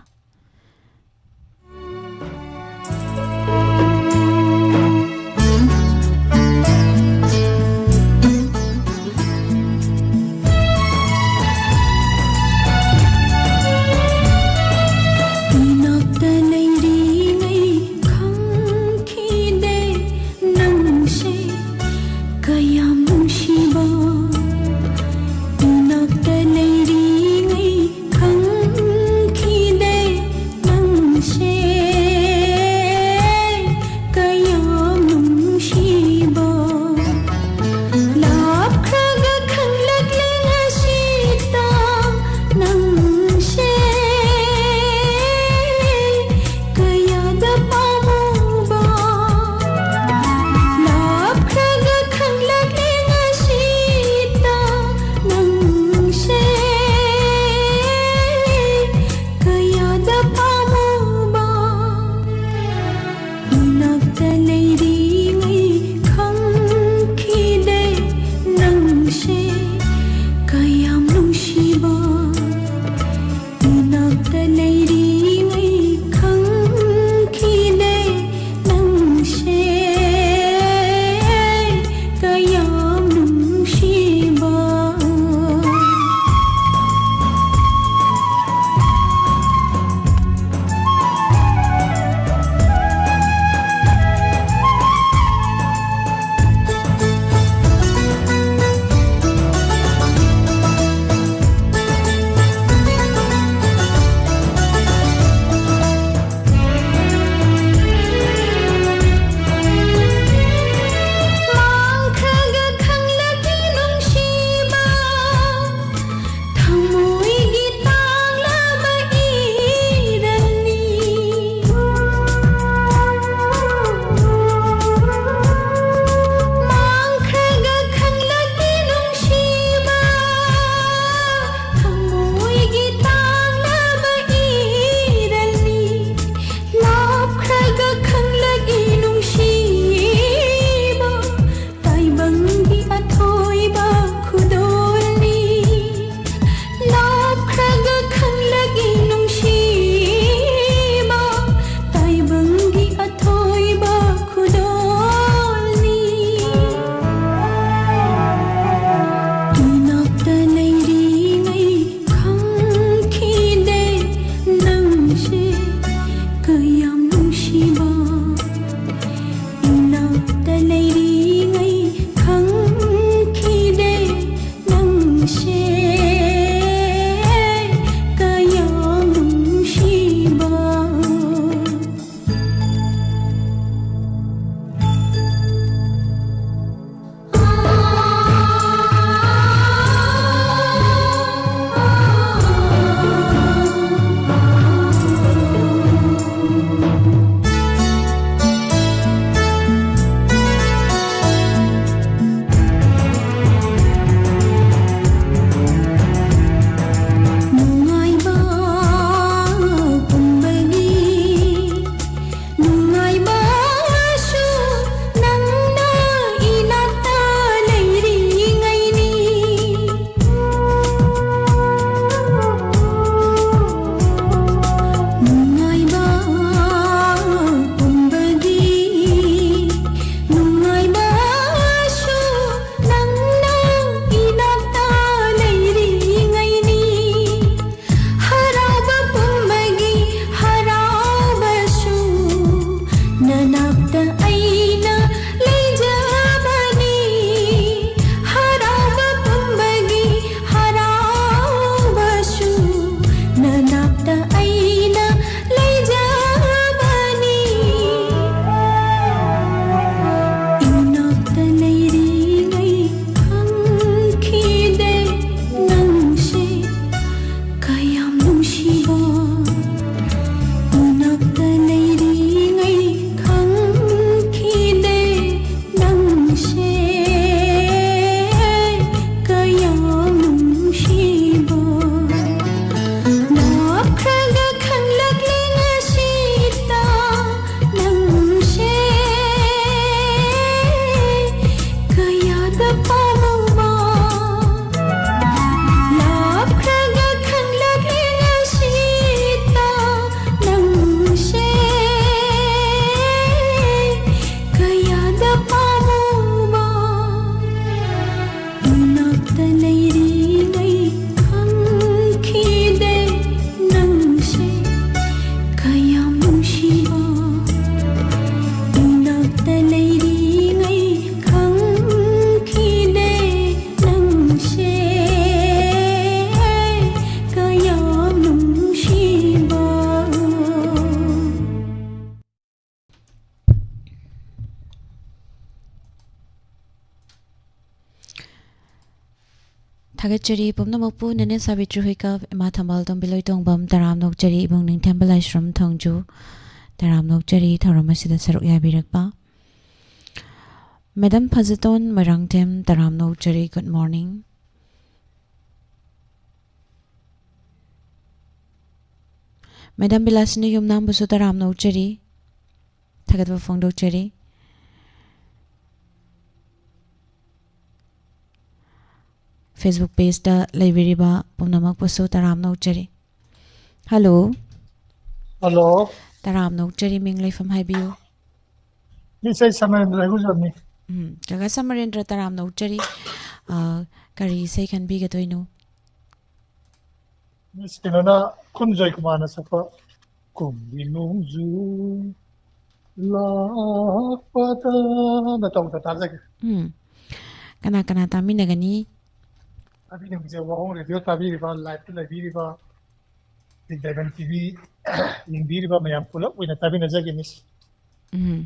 ꯏꯅꯥꯛꯇ ꯂꯩꯔꯤꯉꯩ ꯈꯪꯈꯤꯗꯦ ꯅꯪꯁꯦ ꯀꯌꯥꯝ ꯅꯨꯡꯁꯤꯕ꯫ ꯏꯅꯥꯛꯇ ꯂꯩꯔꯤꯉꯩ ꯈꯪꯈꯤꯗꯦ ꯑꯊꯣꯏꯕ ꯈꯨꯗꯣꯜꯅꯤ꯫ ꯏꯅꯥꯛꯇ ꯂꯩꯔꯤꯉꯩ ꯈꯪꯈꯤꯗꯦ ꯅꯪꯁꯦ ꯀꯌꯥꯝ ꯅꯨꯡꯁꯤꯕ꯫ ꯏꯅꯥꯛꯇ ꯂꯩꯔꯤꯉꯩ ꯈꯪꯈꯤꯗꯦ ꯅꯪꯁꯦ ꯀꯌꯥꯝ ꯅꯨꯡꯁꯤꯕ꯫ ꯊꯥꯒꯠꯆꯔꯤ ꯄꯨꯝꯅꯃꯛꯄꯨ꯫ ꯅꯦꯅꯦ ꯁꯥꯕꯤꯇ꯭ꯔꯤ ꯍꯨꯏꯀꯞ, ꯏꯃꯥ ꯊꯝꯕꯥꯜ ꯇꯣꯝꯕꯤ ꯂꯣꯏꯇꯣꯡꯕꯝ, ꯇꯔꯥꯝꯅ ꯑꯣꯛꯆꯔꯤ꯫ ꯏꯕꯨꯡ ꯅꯤꯡꯊꯦꯝꯕ ꯂꯥꯏꯁ꯭ꯔꯝ ꯊꯣꯡꯖꯨ, ꯇꯔꯥꯝꯅ ꯑꯣꯛꯆꯔꯤ ꯊꯧꯔꯝ ꯑꯁꯤꯗ ꯁꯔꯨꯛ ꯌꯥꯕꯤꯔꯛꯄ꯫ ꯃꯦꯗꯥꯝ ꯐꯖꯇꯣꯟ ꯃꯣꯏꯔꯥꯡꯊꯦꯝ, ꯇꯔꯥꯝꯅ ꯑꯣꯛꯆꯔꯤ, good morning꯫ ꯃꯦꯗꯥꯝ ꯕꯤꯂꯥꯁꯤꯅꯤ ꯌꯨꯝꯅꯥꯝꯕꯨꯁꯨ ꯇꯔꯥꯝꯅ ꯑꯣꯛꯆꯔꯤ, ꯊꯥꯒꯠꯄ ꯐꯣꯡꯗꯣꯛꯆꯔꯤ꯫ Facebook pageꯇ ꯂꯩꯕꯤꯔꯤꯕ ꯄꯨꯝꯅꯃꯛꯄꯨꯁꯨ ꯇꯔꯥꯝꯅ ꯑꯣꯛꯆꯔꯤ꯫ Hello꯫ Hello꯫ ꯇꯔꯥꯝꯅ ꯑꯣꯛꯆꯔꯤ, ꯃꯤꯡ ꯂꯩꯐꯝ ꯍꯥꯏꯕꯤꯌꯨ꯫ ꯃꯤꯁ, ꯑꯩ ꯁꯃꯔꯦꯟꯗ꯭ꯔ ꯍꯩꯒꯨꯖꯝꯅꯤ꯫ ꯎꯝ, ꯀꯀꯥ ꯁꯃꯔꯦꯟꯗ꯭ꯔ, ꯇꯔꯥꯝꯅ ꯑꯣꯛꯆꯔꯤ꯫ ꯑ, ꯀꯔꯤ ꯏꯁꯩ ꯈꯟꯕꯤꯒꯗꯣꯏꯅꯣ? ꯃꯤꯁ, ꯀꯩꯅꯣꯅ, ꯈꯨꯟꯖꯣꯏ ꯀꯨꯃꯥꯔꯅ ꯁꯛꯄ ꯀꯨꯝꯕꯤ ꯅꯣꯡꯖꯨ ꯂꯥꯛꯄꯗꯅ ꯇꯧꯕꯗꯣ ꯇꯥꯖꯒꯦ꯫ ꯎꯝ꯫ ꯀꯅꯥ ꯀꯅꯥ ꯇꯥꯃꯤꯟꯅꯒꯅꯤ? ꯇꯥꯕꯤꯔꯤꯕꯁꯦ ꯋꯥꯍꯣꯡ ꯔꯦꯗꯤꯑꯣ ꯇꯥꯕꯤꯔꯤꯕ, liveꯇ ꯂꯩꯕꯤꯔꯤꯕ, ꯗꯥꯏꯃꯟ ꯇꯤꯚꯤ ꯌꯦꯡꯕꯤꯔꯤꯕ ꯃꯌꯥꯝ ꯄꯨꯂꯞ ꯑꯣꯏꯅ ꯇꯥꯃꯤꯟꯅꯖꯒꯦ, ꯃꯤꯁ꯫ ꯎꯝ꯫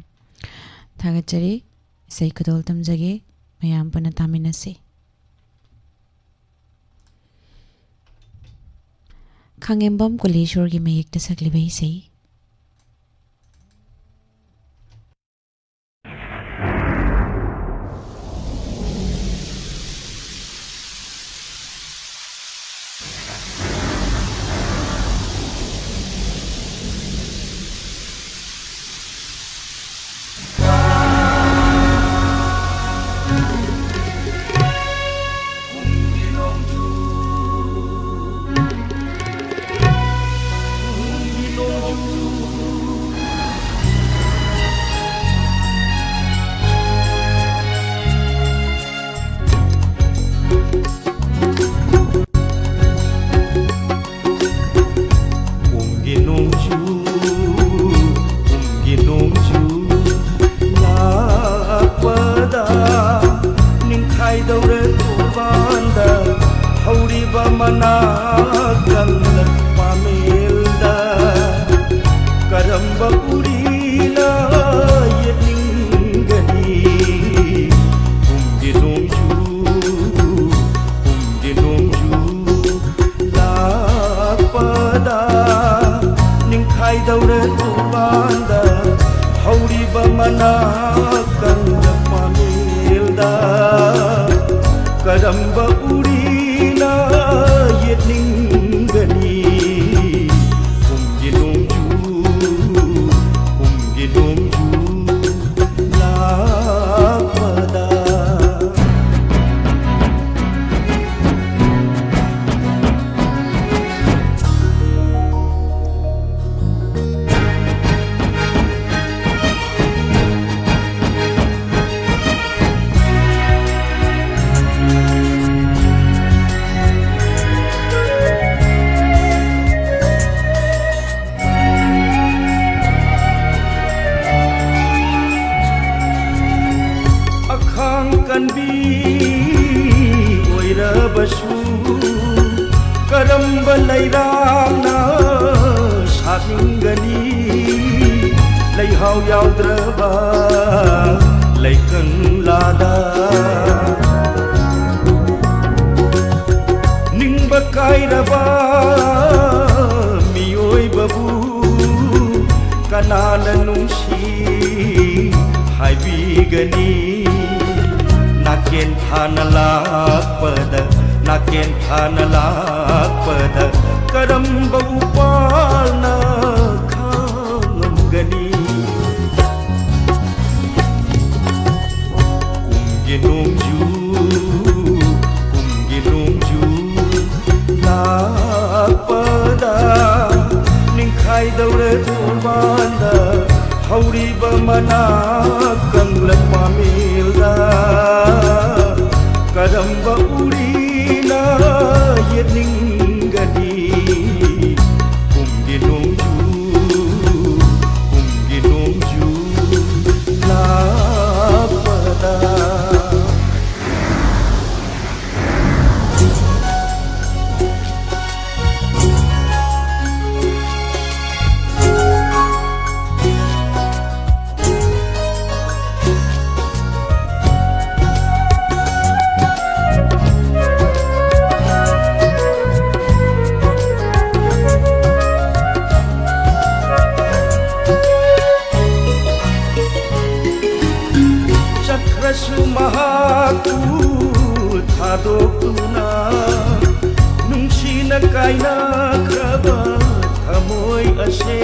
ꯊꯥꯒꯠꯆꯔꯤ꯫ ꯏꯁꯩ ꯈꯨꯗꯣꯜ ꯇꯝꯖꯒꯦ꯫ ꯃꯌꯥꯝ ꯄꯨꯟꯅ ꯇꯥꯃꯤꯟꯅꯁꯤ꯫ ꯈꯥꯉꯦꯝꯕꯝ ꯀꯨꯂꯦꯁꯣꯔꯒꯤ ꯃꯌꯦꯛꯇ ꯁꯛꯂꯤꯕ ꯏꯁꯩ꯫ ꯃꯅꯥ ꯀꯪꯂ ꯄꯥꯃꯦꯜꯗ ꯀꯔꯝꯕ ꯎꯔꯤꯅ ꯌꯦꯠꯅꯤꯡꯒꯅꯤ? ꯀꯨꯝꯒꯤ ꯅꯣꯡꯖꯨ, ꯀꯨꯝꯒꯤ ꯅꯣꯡꯖꯨ ꯂꯥꯛꯄꯗ꯫ ꯑꯈꯥꯡ ꯀꯟꯕꯤ ꯑꯣꯏꯔꯕꯁꯨ, ꯀꯔꯝꯕ ꯂꯩꯔꯥꯡꯅ ꯁꯥꯠꯅꯤꯡꯒꯅꯤ? ꯂꯩꯍꯥꯎ ꯌꯥꯎꯗ꯭ꯔꯕ ꯂꯩꯀꯪꯂꯥꯗ꯫ ꯅꯤꯡꯕ ꯀꯥꯏꯔꯕ ꯃꯤꯑꯣꯏꯕꯕꯨ ꯀꯅꯥꯅ ꯅꯨꯡꯁꯤ ꯍꯥꯏꯕꯤꯒꯅꯤ? ꯅꯥꯀꯦꯟ ꯊꯥꯅ ꯂꯥꯛꯄꯗ, ꯅꯥꯀꯦꯟ ꯊꯥꯅ ꯂꯥꯛꯄꯗ ꯀꯔꯝꯕ ꯎꯄꯥꯜꯅ ꯈꯥꯡꯉꯝꯒꯅꯤ? ꯀꯨꯝꯒꯤ ꯅꯣꯡꯖꯨ, ꯀꯨꯝꯒꯤ ꯅꯣꯡꯖꯨ ꯂꯥꯛꯄꯗ, ꯅꯤꯡꯈꯥꯏꯗꯧꯔꯦ ꯊꯣꯡꯕꯥꯟꯗ ꯍꯧꯔꯤꯕ ꯃꯅꯥ ꯀꯪꯂ ꯄꯥꯃꯦꯜꯗ꯫ ꯀꯔꯝꯕ ꯎꯔꯤꯅ ꯌꯦꯠꯅꯤꯡꯒꯅꯤ? ꯀꯨꯝꯒꯤ ꯅꯣꯡꯖꯨ, ꯀꯨꯝꯒꯤ ꯅꯣꯡꯖꯨ ꯂꯥꯛꯄꯗ꯫ ꯃꯍꯥꯛꯄꯨ ꯊꯥꯗꯣꯛꯇꯨꯅ ꯅꯨꯡꯁꯤꯅ ꯀꯥꯏꯅꯈ꯭ꯔꯕ ꯊꯃꯣꯏ ꯑꯁꯦ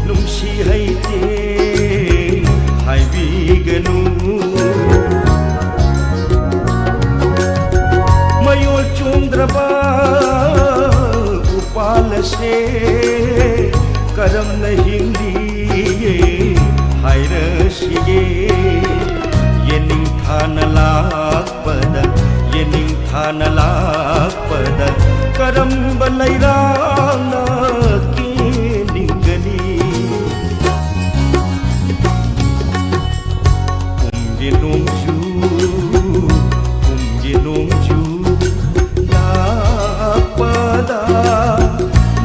ꯅꯨꯡꯁꯤ ꯍꯩꯇꯦ ꯍꯥꯏꯕꯤꯒꯅꯨ꯫ ꯃꯌꯣꯜ ꯆꯣꯡꯗ꯭ꯔꯕ ꯎꯄꯥꯜ ꯑꯁꯦ ꯀꯔꯝꯅ ꯍꯤꯡꯂꯤ ꯍꯥꯏꯔꯁꯤꯒꯦ? ꯌꯦꯅꯤꯡꯊꯥꯅ ꯂꯥꯛꯄꯗ, ꯌꯦꯅꯤꯡꯊꯥꯅ ꯂꯥꯛꯄꯗ ꯀꯔꯝꯕ ꯂꯩꯔꯥꯡꯅ ꯀꯦꯅꯤꯡꯒꯅꯤ? ꯀꯨꯝꯒꯤ ꯅꯣꯡꯖꯨ, ꯀꯨꯝꯒꯤ ꯅꯣꯡꯖꯨ ꯂꯥꯛꯄꯗ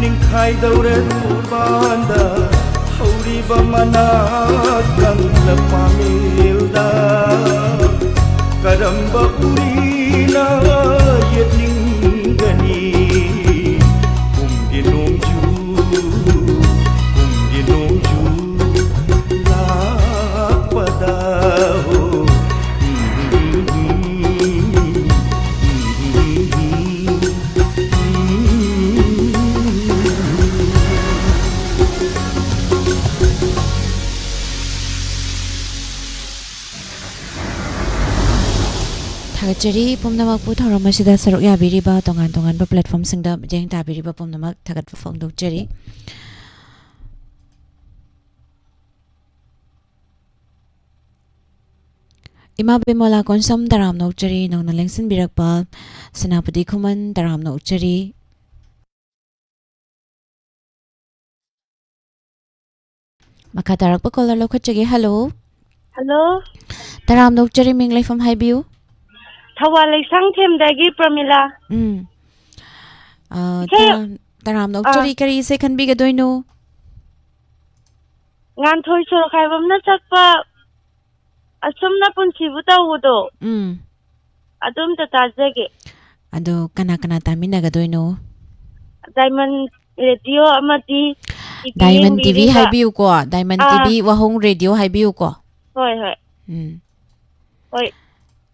ꯅꯤꯡꯈꯥꯏꯗꯧꯔꯦ ꯇꯣꯔꯕꯥꯟꯗ ꯍꯧꯔꯤꯕ ꯃꯅꯥ ꯀꯪꯂ ꯄꯥꯃꯦꯜꯗ ꯀꯔꯝꯕ ꯎꯔꯤꯅ ꯌꯦꯠꯅꯤꯡꯒꯅꯤ? ꯀꯨꯝꯒꯤ ꯅꯣꯡꯖꯨ, ꯀꯨꯝꯒꯤ ꯅꯣꯡꯖꯨ ꯂꯥꯛꯄꯗ ꯍꯣ꯫ ꯊꯥꯒꯠꯆꯔꯤ ꯄꯨꯝꯅꯃꯛꯄꯨ, ꯊꯧꯔꯝ ꯑꯁꯤꯗ ꯁꯔꯨꯛ ꯌꯥꯕꯤꯔꯤꯕ ꯇꯣꯉꯥꯟ ꯇꯣꯉꯥꯟꯕ platformꯁꯤꯡꯗ ꯃꯤꯠꯌꯦꯡ ꯇꯥꯕꯤꯔꯤꯕ ꯄꯨꯝꯅꯃꯛ ꯊꯥꯒꯠꯄ ꯐꯣꯡꯗꯣꯛꯆꯔꯤ꯫ ꯏꯃꯥ ꯕꯤꯃꯣꯂꯥ ꯀꯣꯟꯁꯝ ꯇꯔꯥꯝꯅ ꯑꯣꯛꯆꯔꯤ, ꯅꯧꯅ ꯂꯦꯡꯁꯤꯟꯕꯤꯔꯛꯄ ꯁꯦꯅꯥꯄꯇꯤ ꯈꯨꯃꯟ ꯇꯔꯥꯝꯅ ꯑꯣꯛꯆꯔꯤ꯫ ꯃꯈꯥ ꯇꯥꯔꯛꯄ caller ꯂꯧꯈꯠꯆꯒꯦ꯫ Hello꯫ Hello꯫ ꯇꯔꯥꯝꯅ ꯑꯣꯛꯆꯔꯤ, ꯃꯤꯡ ꯂꯩꯐꯝ ꯍꯥꯏꯕꯤꯌꯨ꯫ ꯊꯧꯕꯥꯜ ꯂꯩꯁꯥꯡꯊꯦꯝꯗꯒꯤ ꯄ꯭ꯔꯃꯤꯂꯥ꯫ ꯎꯝ꯫ ꯑ, ꯏꯁꯩ ꯇꯔꯥꯝ-, ꯇꯔꯥꯝꯅ ꯑꯣꯛꯆꯔꯤ, ꯑꯥ꯫ ꯀꯔꯤ ꯏꯁꯩ ꯈꯟꯕꯤꯒꯗꯣꯏꯅꯣ? ꯉꯥꯟꯊꯣꯏ ꯁꯣꯔꯣꯛꯈꯥꯏꯕꯝꯅ ꯁꯛꯄ ꯑꯁꯨꯝꯅ ꯄꯨꯟꯁꯤꯕꯨ ꯇꯧꯕꯗꯣ꯫ ꯎꯝ꯫ ꯑꯗꯨ ꯑꯝꯇ ꯇꯥꯖꯒꯦ꯫ ꯑꯗꯣ ꯀꯅꯥ ꯀꯅꯥ ꯇꯥꯃꯤꯟꯅꯒꯗꯣꯏꯅꯣ? Diamond Radio ꯑꯃꯗꯤ T V Diamond T V ꯌꯦꯡꯕꯤꯔꯤꯕ꯫ ꯍꯥꯏꯕꯤꯌꯨꯀꯣ, Diamond ꯑꯥ꯫ T V ꯋꯥꯍꯣꯡ Radio ꯍꯥꯏꯕꯤꯌꯨꯀꯣ꯫ ꯍꯣꯏ, ꯍꯣꯏ꯫ ꯎꯝ꯫ ꯍꯣꯏ,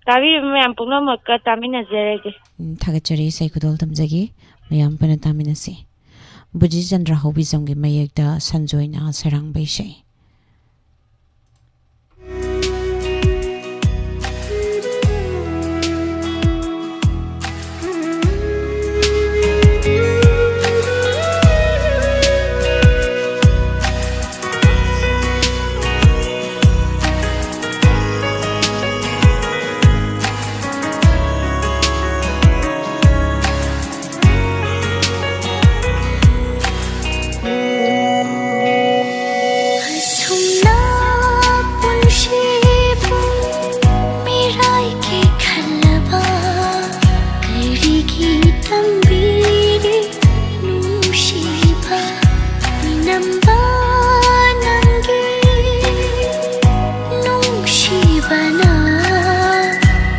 ꯇꯥꯕꯤꯔꯤꯕ ꯃꯌꯥꯝ ꯄꯨꯝꯅꯃꯛꯀ ꯇꯥꯃꯤꯟꯅꯖꯔꯒꯦ꯫ ꯎꯝ, ꯊꯥꯒꯠꯆꯔꯤ, ꯏꯁꯩ ꯈꯨꯗꯣꯜ ꯇꯝꯖꯒꯦ꯫ ꯃꯌꯥꯝ ꯄꯨꯟꯅ ꯇꯥꯃꯤꯟꯅꯁꯤ꯫ ꯕꯨꯖꯤ ꯆꯟꯗ꯭ꯔ ꯍꯧꯕꯤꯖꯝꯒꯤ ꯃꯌꯦꯛꯇ ꯁꯟꯖꯣꯏꯅ ꯁꯩꯔꯥꯡꯕ ꯏꯁꯩ꯫ ꯑꯁꯨꯝꯅ ꯄꯨꯟꯁꯤꯕꯨ ꯃꯤꯔꯥꯏꯒꯤ ꯈꯜꯂꯕ ꯀꯔꯤꯒꯤ ꯇꯝꯕꯤꯔꯤ ꯅꯨꯡꯁꯤꯕ ꯃꯤꯅꯝꯕ ꯅꯪꯒꯤ ꯅꯨꯡꯁꯤꯕꯅ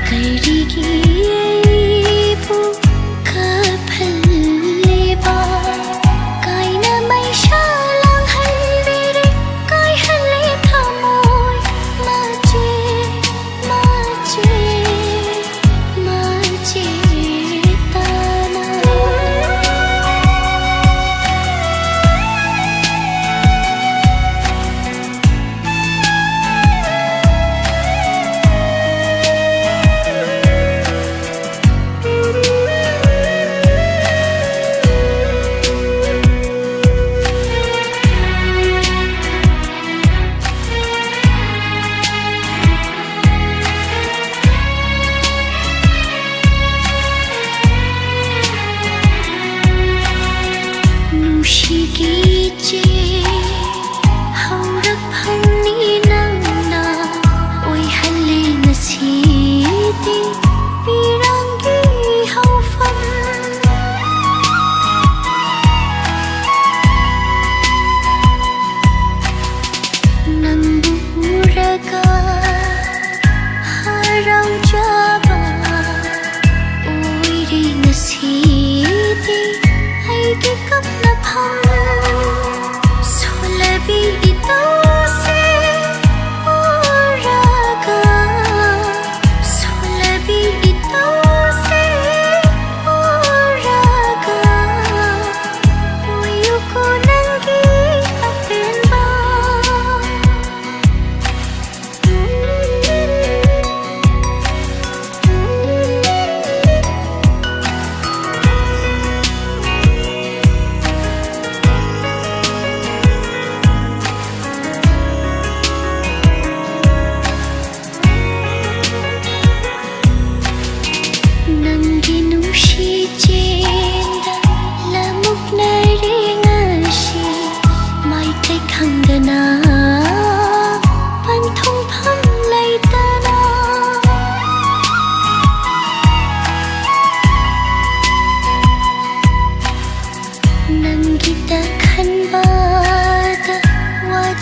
ꯀꯔꯤꯒꯤ ꯑꯩꯕꯨ ꯀꯞꯍꯜꯂꯤꯕ? ꯀꯥꯏꯅ ꯃꯩꯁꯥ ꯂꯥꯡꯍꯟꯕꯤꯔꯦ, ꯀꯥꯏꯍꯜꯂꯦ ꯊꯃꯣꯏ ꯃꯆꯦꯠ ꯃꯆꯦꯠ ꯃꯆꯦꯠꯇꯅ꯫ ꯅꯨꯡꯁꯤꯒꯤ ꯏꯆꯦ, ꯍꯧꯔꯛꯐꯝꯅꯤ ꯅꯪꯅ ꯑꯣꯏꯍꯜꯂꯦ ꯉꯁꯤꯗꯤ ꯄꯤꯔꯥꯡꯒꯤ ꯍꯧꯐꯝ꯫ ꯅꯪꯕꯨ ꯎꯔꯒ ꯍꯔꯥꯎꯖꯕ ꯑꯣꯏꯔꯦ ꯉꯁꯤꯗꯤ ꯑꯩꯒꯤ ꯀꯞꯅꯐꯝ꯫ ꯁꯣꯜꯂꯕꯤ ꯏꯇꯧꯁꯦ ꯎꯔ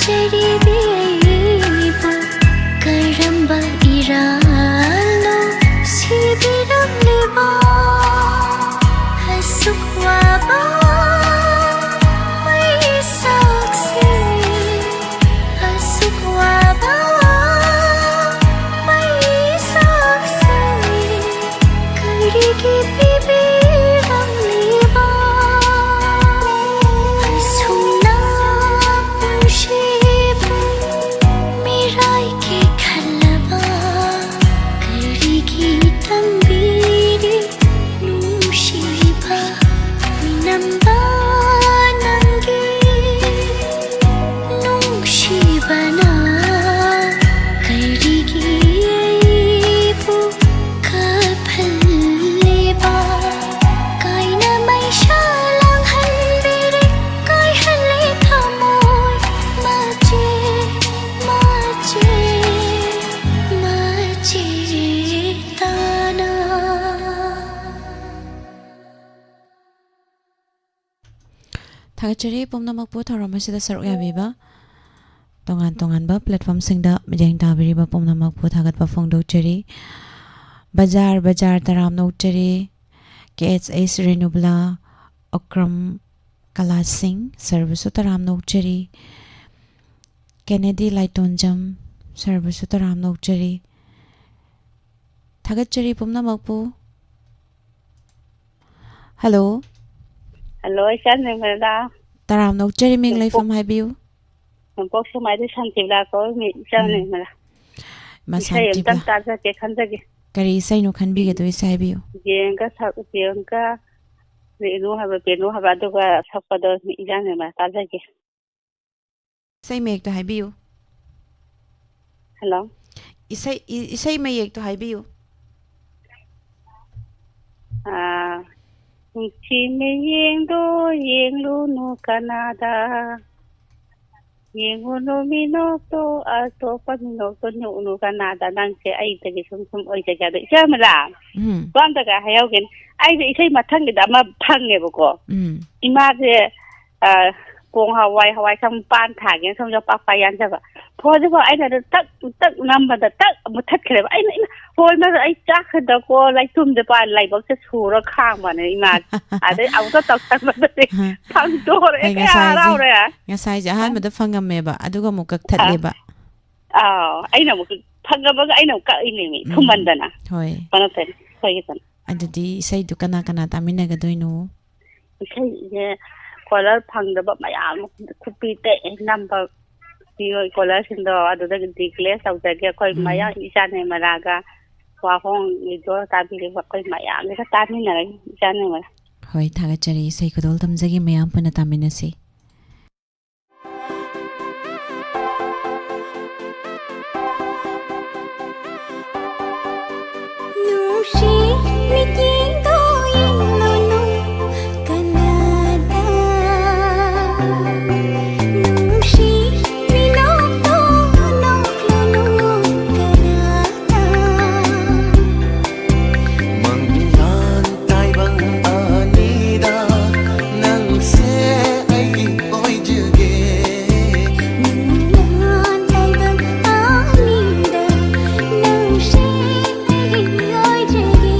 ꯀꯔꯤꯕꯤꯕ ꯀꯔꯝꯕ ꯏꯔꯥꯜꯅꯣ ꯁꯤꯕꯤꯔꯝꯂꯤꯕ? ꯑꯁꯨꯛ ꯋꯥꯕ ꯃꯩꯁꯥꯛꯁꯦ, ꯑꯁꯨꯛ ꯋꯥꯕ ꯃꯩꯁꯥꯛꯁꯦ ꯀꯔꯤꯒꯤ ꯄꯤꯕꯤꯔꯝꯂꯤꯕ? ꯑꯁꯨꯝꯅ ꯄꯨꯟꯁꯤꯕꯨ ꯃꯤꯔꯥꯏꯒꯤ ꯈꯜꯂꯕ ꯀꯔꯤꯒꯤ ꯇꯝꯕꯤꯔꯤ ꯅꯨꯡꯁꯤꯕ? ꯃꯤꯅꯝꯕ ꯅꯪꯒꯤ ꯅꯨꯡꯁꯤꯕꯅ ꯀꯔꯤꯒꯤ ꯑꯩꯕꯨ ꯀꯞꯍꯜꯂꯤꯕ? ꯀꯥꯏꯅ ꯃꯩꯁꯥ ꯂꯥꯡꯍꯟꯕꯤꯔꯦ, ꯀꯥꯏꯍꯜꯂꯦ ꯊꯃꯣꯏ ꯃꯆꯦꯠ ꯃꯆꯦꯠ ꯃꯆꯦꯠ ꯇꯥꯅ꯫ ꯊꯥꯒꯠꯆꯔꯤ ꯄꯨꯝꯅꯃꯛꯄꯨ ꯊꯧꯔꯝ ꯑꯁꯤꯗ ꯁꯔꯨꯛ ꯌꯥꯕꯤꯕ꯫ ꯇꯣꯉꯥꯟ ꯇꯣꯉꯥꯟꯕ platformꯁꯤꯡꯗ ꯃꯤꯠꯌꯦꯡ ꯇꯥꯕꯤꯔꯤꯕ ꯄꯨꯝꯅꯃꯛꯄꯨ ꯊꯥꯒꯠꯄ ꯐꯣꯡꯗꯣꯛꯆꯔꯤ꯫ ꯕꯖꯥꯔ ꯕꯖꯥꯔ ꯇꯔꯥꯝꯅ ꯑꯣꯛꯆꯔꯤ꯫ ꯀꯦ ꯑꯩꯆ ꯑꯩꯆ ꯔꯦꯅꯨꯕꯂꯥ, ꯑꯣꯀ꯭ꯔꯝ ꯀꯂꯥ ꯁꯤꯡ, ꯁꯔꯕꯨꯁꯨ ꯇꯔꯥꯝꯅ ꯑꯣꯛꯆꯔꯤ꯫ ꯀꯦꯅꯦꯗꯤ ꯂꯥꯏꯇꯣꯟꯖꯝ, ꯁꯔꯕꯨꯁꯨ ꯇꯔꯥꯝꯅ ꯑꯣꯛꯆꯔꯤ꯫ ꯊꯥꯒꯠꯆꯔꯤ ꯄꯨꯝꯅꯃꯛꯄꯨ꯫ ꯍꯜꯂꯣ꯫ ꯍꯜꯂꯣ, ꯏꯆꯥ ꯅꯤꯔꯃꯂꯥ꯫ ꯇꯔꯥꯝꯅ ꯑꯣꯛꯆꯔꯤ, ꯃꯤꯡ ꯅꯣꯡꯄꯣꯛ-, ꯂꯩꯐꯝ ꯍꯥꯏꯕꯤꯌꯨ꯫ ꯅꯣꯡꯄꯣꯛ ꯁꯨꯃꯥꯏꯗ ꯁꯥꯟꯇꯤꯕꯂꯥ ꯀꯧꯏ, ꯃꯤ ꯏꯆꯥ ꯎꯝ꯫ ꯅꯤꯔꯃꯂꯥ꯫ ꯏꯃꯥ ꯏꯁꯩ ꯑꯝꯇꯪ ꯁꯥꯟꯇꯤꯕꯂꯥ꯫ ꯇꯥꯖꯒꯦ ꯈꯟꯖꯒꯦ꯫ ꯀꯔꯤ ꯏꯁꯩꯅꯣ ꯈꯟꯕꯤꯒꯗꯣꯏꯁꯦ ꯍꯥꯏꯕꯤꯌꯨ꯫ ꯌꯦꯡꯒ ꯁꯛ-, ꯌꯦꯡꯒ ꯔꯦꯅꯨ ꯍꯥꯏꯕ, ꯕꯦꯅꯨ ꯍꯥꯏꯕ, ꯑꯗꯨꯒ ꯁꯛꯄꯗꯣ ꯃꯤ ꯏꯆꯥ ꯅꯤꯔꯃꯂꯥ ꯇꯥꯖꯒꯦ꯫ ꯏꯁꯩ ꯃꯌꯦꯛꯇꯣ ꯍꯥꯏꯕꯤꯌꯨ꯫ ꯍꯜꯂꯣ꯫ ꯏꯁꯩ, ꯏ-, ꯏꯁꯩ ꯃꯌꯦꯛꯇꯣ ꯍꯥꯏꯕꯤꯌꯨ꯫ ꯑꯥ, ꯅꯨꯡꯁꯤ ꯃꯤꯌꯦꯡꯗꯣ ꯌꯦꯡꯂꯨꯅꯨ ꯀꯅꯥꯗ, ꯌꯦꯡꯉꯨꯅꯨ ꯃꯤꯅꯣꯛꯇꯣ, ꯑꯇꯣꯞꯄ ꯃꯤꯅꯣꯛꯇꯣ ꯅꯣꯛꯎꯅꯨ ꯀꯅꯥꯗ, ꯅꯪꯁꯦ ꯑꯩꯗꯒꯤ ꯁꯨꯝ ꯁꯨꯝ ꯑꯣꯏꯖꯒꯦ꯫ ꯑꯗꯣ ꯏꯆꯥ ꯃꯂꯥ, ꯎꯝ꯫ ꯋꯥ ꯑꯝꯇꯒ ꯍꯥꯏꯍꯧꯒꯦꯅꯦ꯫ ꯑꯩꯁꯦ ꯏꯁꯩ ꯃꯊꯪꯒꯤꯗ ꯑꯃ ꯐꯪꯉꯦꯕꯀꯣ꯫ ꯎꯝ꯫ ꯏꯃꯥꯁꯦ, ꯑꯥ, ꯄꯣꯡ ꯍꯋꯥꯏ, ꯍꯋꯥꯏ ꯁꯝ ꯄꯥꯟ ꯊꯥꯒꯦꯅ ꯁꯣꯝꯗ ꯄꯥꯛ ꯄꯥꯛ ꯌꯥꯟꯖꯕ꯫ ꯐꯣꯟꯁꯤꯕꯨ ꯑꯩꯅ ꯑꯗꯨ ꯇꯛ ꯇꯛ ꯅꯝꯕꯗ ꯇꯛ ꯃꯨꯊꯠꯈ꯭ꯔꯦꯕ꯫ ꯑꯩꯅ, "ꯏꯃꯥ, ꯍꯣꯏ, ꯃꯗꯨ ꯑꯩ ꯆꯥꯛꯈ꯭ꯔꯗꯀꯣ, ꯂꯥꯏꯇꯨꯝꯗ ꯄꯥ-, ꯂꯥꯏꯕꯛꯁꯦ ꯁꯨꯔ ꯈꯥꯡꯕꯅꯦ ꯏꯃꯥ"꯫ ꯑꯗꯩ ꯑꯃꯨꯛꯀ ꯇꯧꯁꯟꯕꯗꯗꯤ ꯐꯪꯗꯣꯔꯦ, ꯍꯣꯏ, ꯀꯌꯥ ꯉꯁꯥꯏꯁꯦ, ꯍꯔꯥꯎꯔꯦ꯫ ꯉꯁꯥꯏꯁꯦ ꯑꯍꯥꯟꯕꯗ ꯐꯪꯉꯝꯃꯦꯕ, ꯑꯗꯨꯒ ꯑꯃꯨꯛ ꯑꯥ꯫ ꯀꯛꯊꯠꯂꯦꯕ꯫ ꯑꯥꯎ, ꯑꯩꯅ ꯑꯃꯨꯛ ꯐꯪꯉꯝꯃꯒ ꯑꯩꯅ ꯑꯃꯨꯛ ꯀꯛꯏꯅꯦꯃꯤ, ꯎꯝ꯫ ꯊꯨꯃꯟꯗꯅ꯫ ꯍꯣꯏ꯫ ꯀꯩꯅꯣ ꯇꯧꯔꯦ, ꯁꯣꯏꯒꯤꯗꯅ꯫ ꯑꯗꯨꯗꯤ ꯏꯁꯩꯗꯨ ꯀꯅꯥ ꯀꯅꯥ ꯇꯥꯃꯤꯟꯅꯒꯗꯣꯏꯅꯣ? ꯏꯁꯩꯁꯦ ꯀꯣꯂꯔ ꯐꯪꯗꯕ ꯃꯌꯥꯝ ꯈꯨꯄꯤ ꯇꯦꯛꯑꯦ ꯅꯝꯕ ꯄꯤꯌꯣ ꯀꯣꯂꯔꯁꯤꯡꯗꯣ, ꯑꯗꯨꯗꯒꯤ declare ꯇꯧꯖꯒꯦ꯫ ꯑꯩꯈꯣꯏ ꯎꯝ꯫ ꯃꯌꯥꯝ ꯏꯆꯥ ꯅꯦꯃꯔꯥꯒ ꯋꯥꯍꯣꯡ ꯏꯗꯣ ꯇꯥꯕꯤꯔꯤꯕ ꯑꯩꯈꯣꯏ ꯃꯌꯥꯝꯒ ꯇꯥꯃꯤꯟꯅꯔꯒꯦ, ꯏꯆꯥ ꯅꯦꯃꯔꯥ꯫ ꯍꯣꯏ, ꯊꯥꯒꯠꯆꯔꯤ꯫ ꯏꯁꯩ ꯈꯨꯗꯣꯜ ꯇꯝꯖꯒꯦ, ꯃꯌꯥꯝ ꯄꯨꯟꯅ ꯇꯥꯃꯤꯟꯅꯁꯤ꯫ ꯅꯨꯡꯁꯤ ꯃꯤꯠꯌꯦꯡꯗꯣ ꯌꯦꯡꯂꯨꯅꯨ ꯀꯅꯥꯗ, ꯅꯨꯡꯁꯤ ꯃꯤꯅꯣꯛꯇꯣ ꯅꯣꯛꯂꯨꯅꯨ ꯀꯅꯥꯗ꯫ ꯃꯪꯂꯥꯟ ꯇꯥꯏꯕꯪ ꯑꯅꯤꯗ ꯅꯪꯁꯦ ꯑꯩꯒꯤ ꯑꯣꯏꯖꯒꯦ꯫ ꯃꯪꯂꯥꯟ ꯇꯥꯏꯕꯪ ꯑꯅꯤꯗ ꯅꯪꯁꯦ ꯑꯩꯒꯤ ꯑꯣꯏꯖꯒꯦ꯫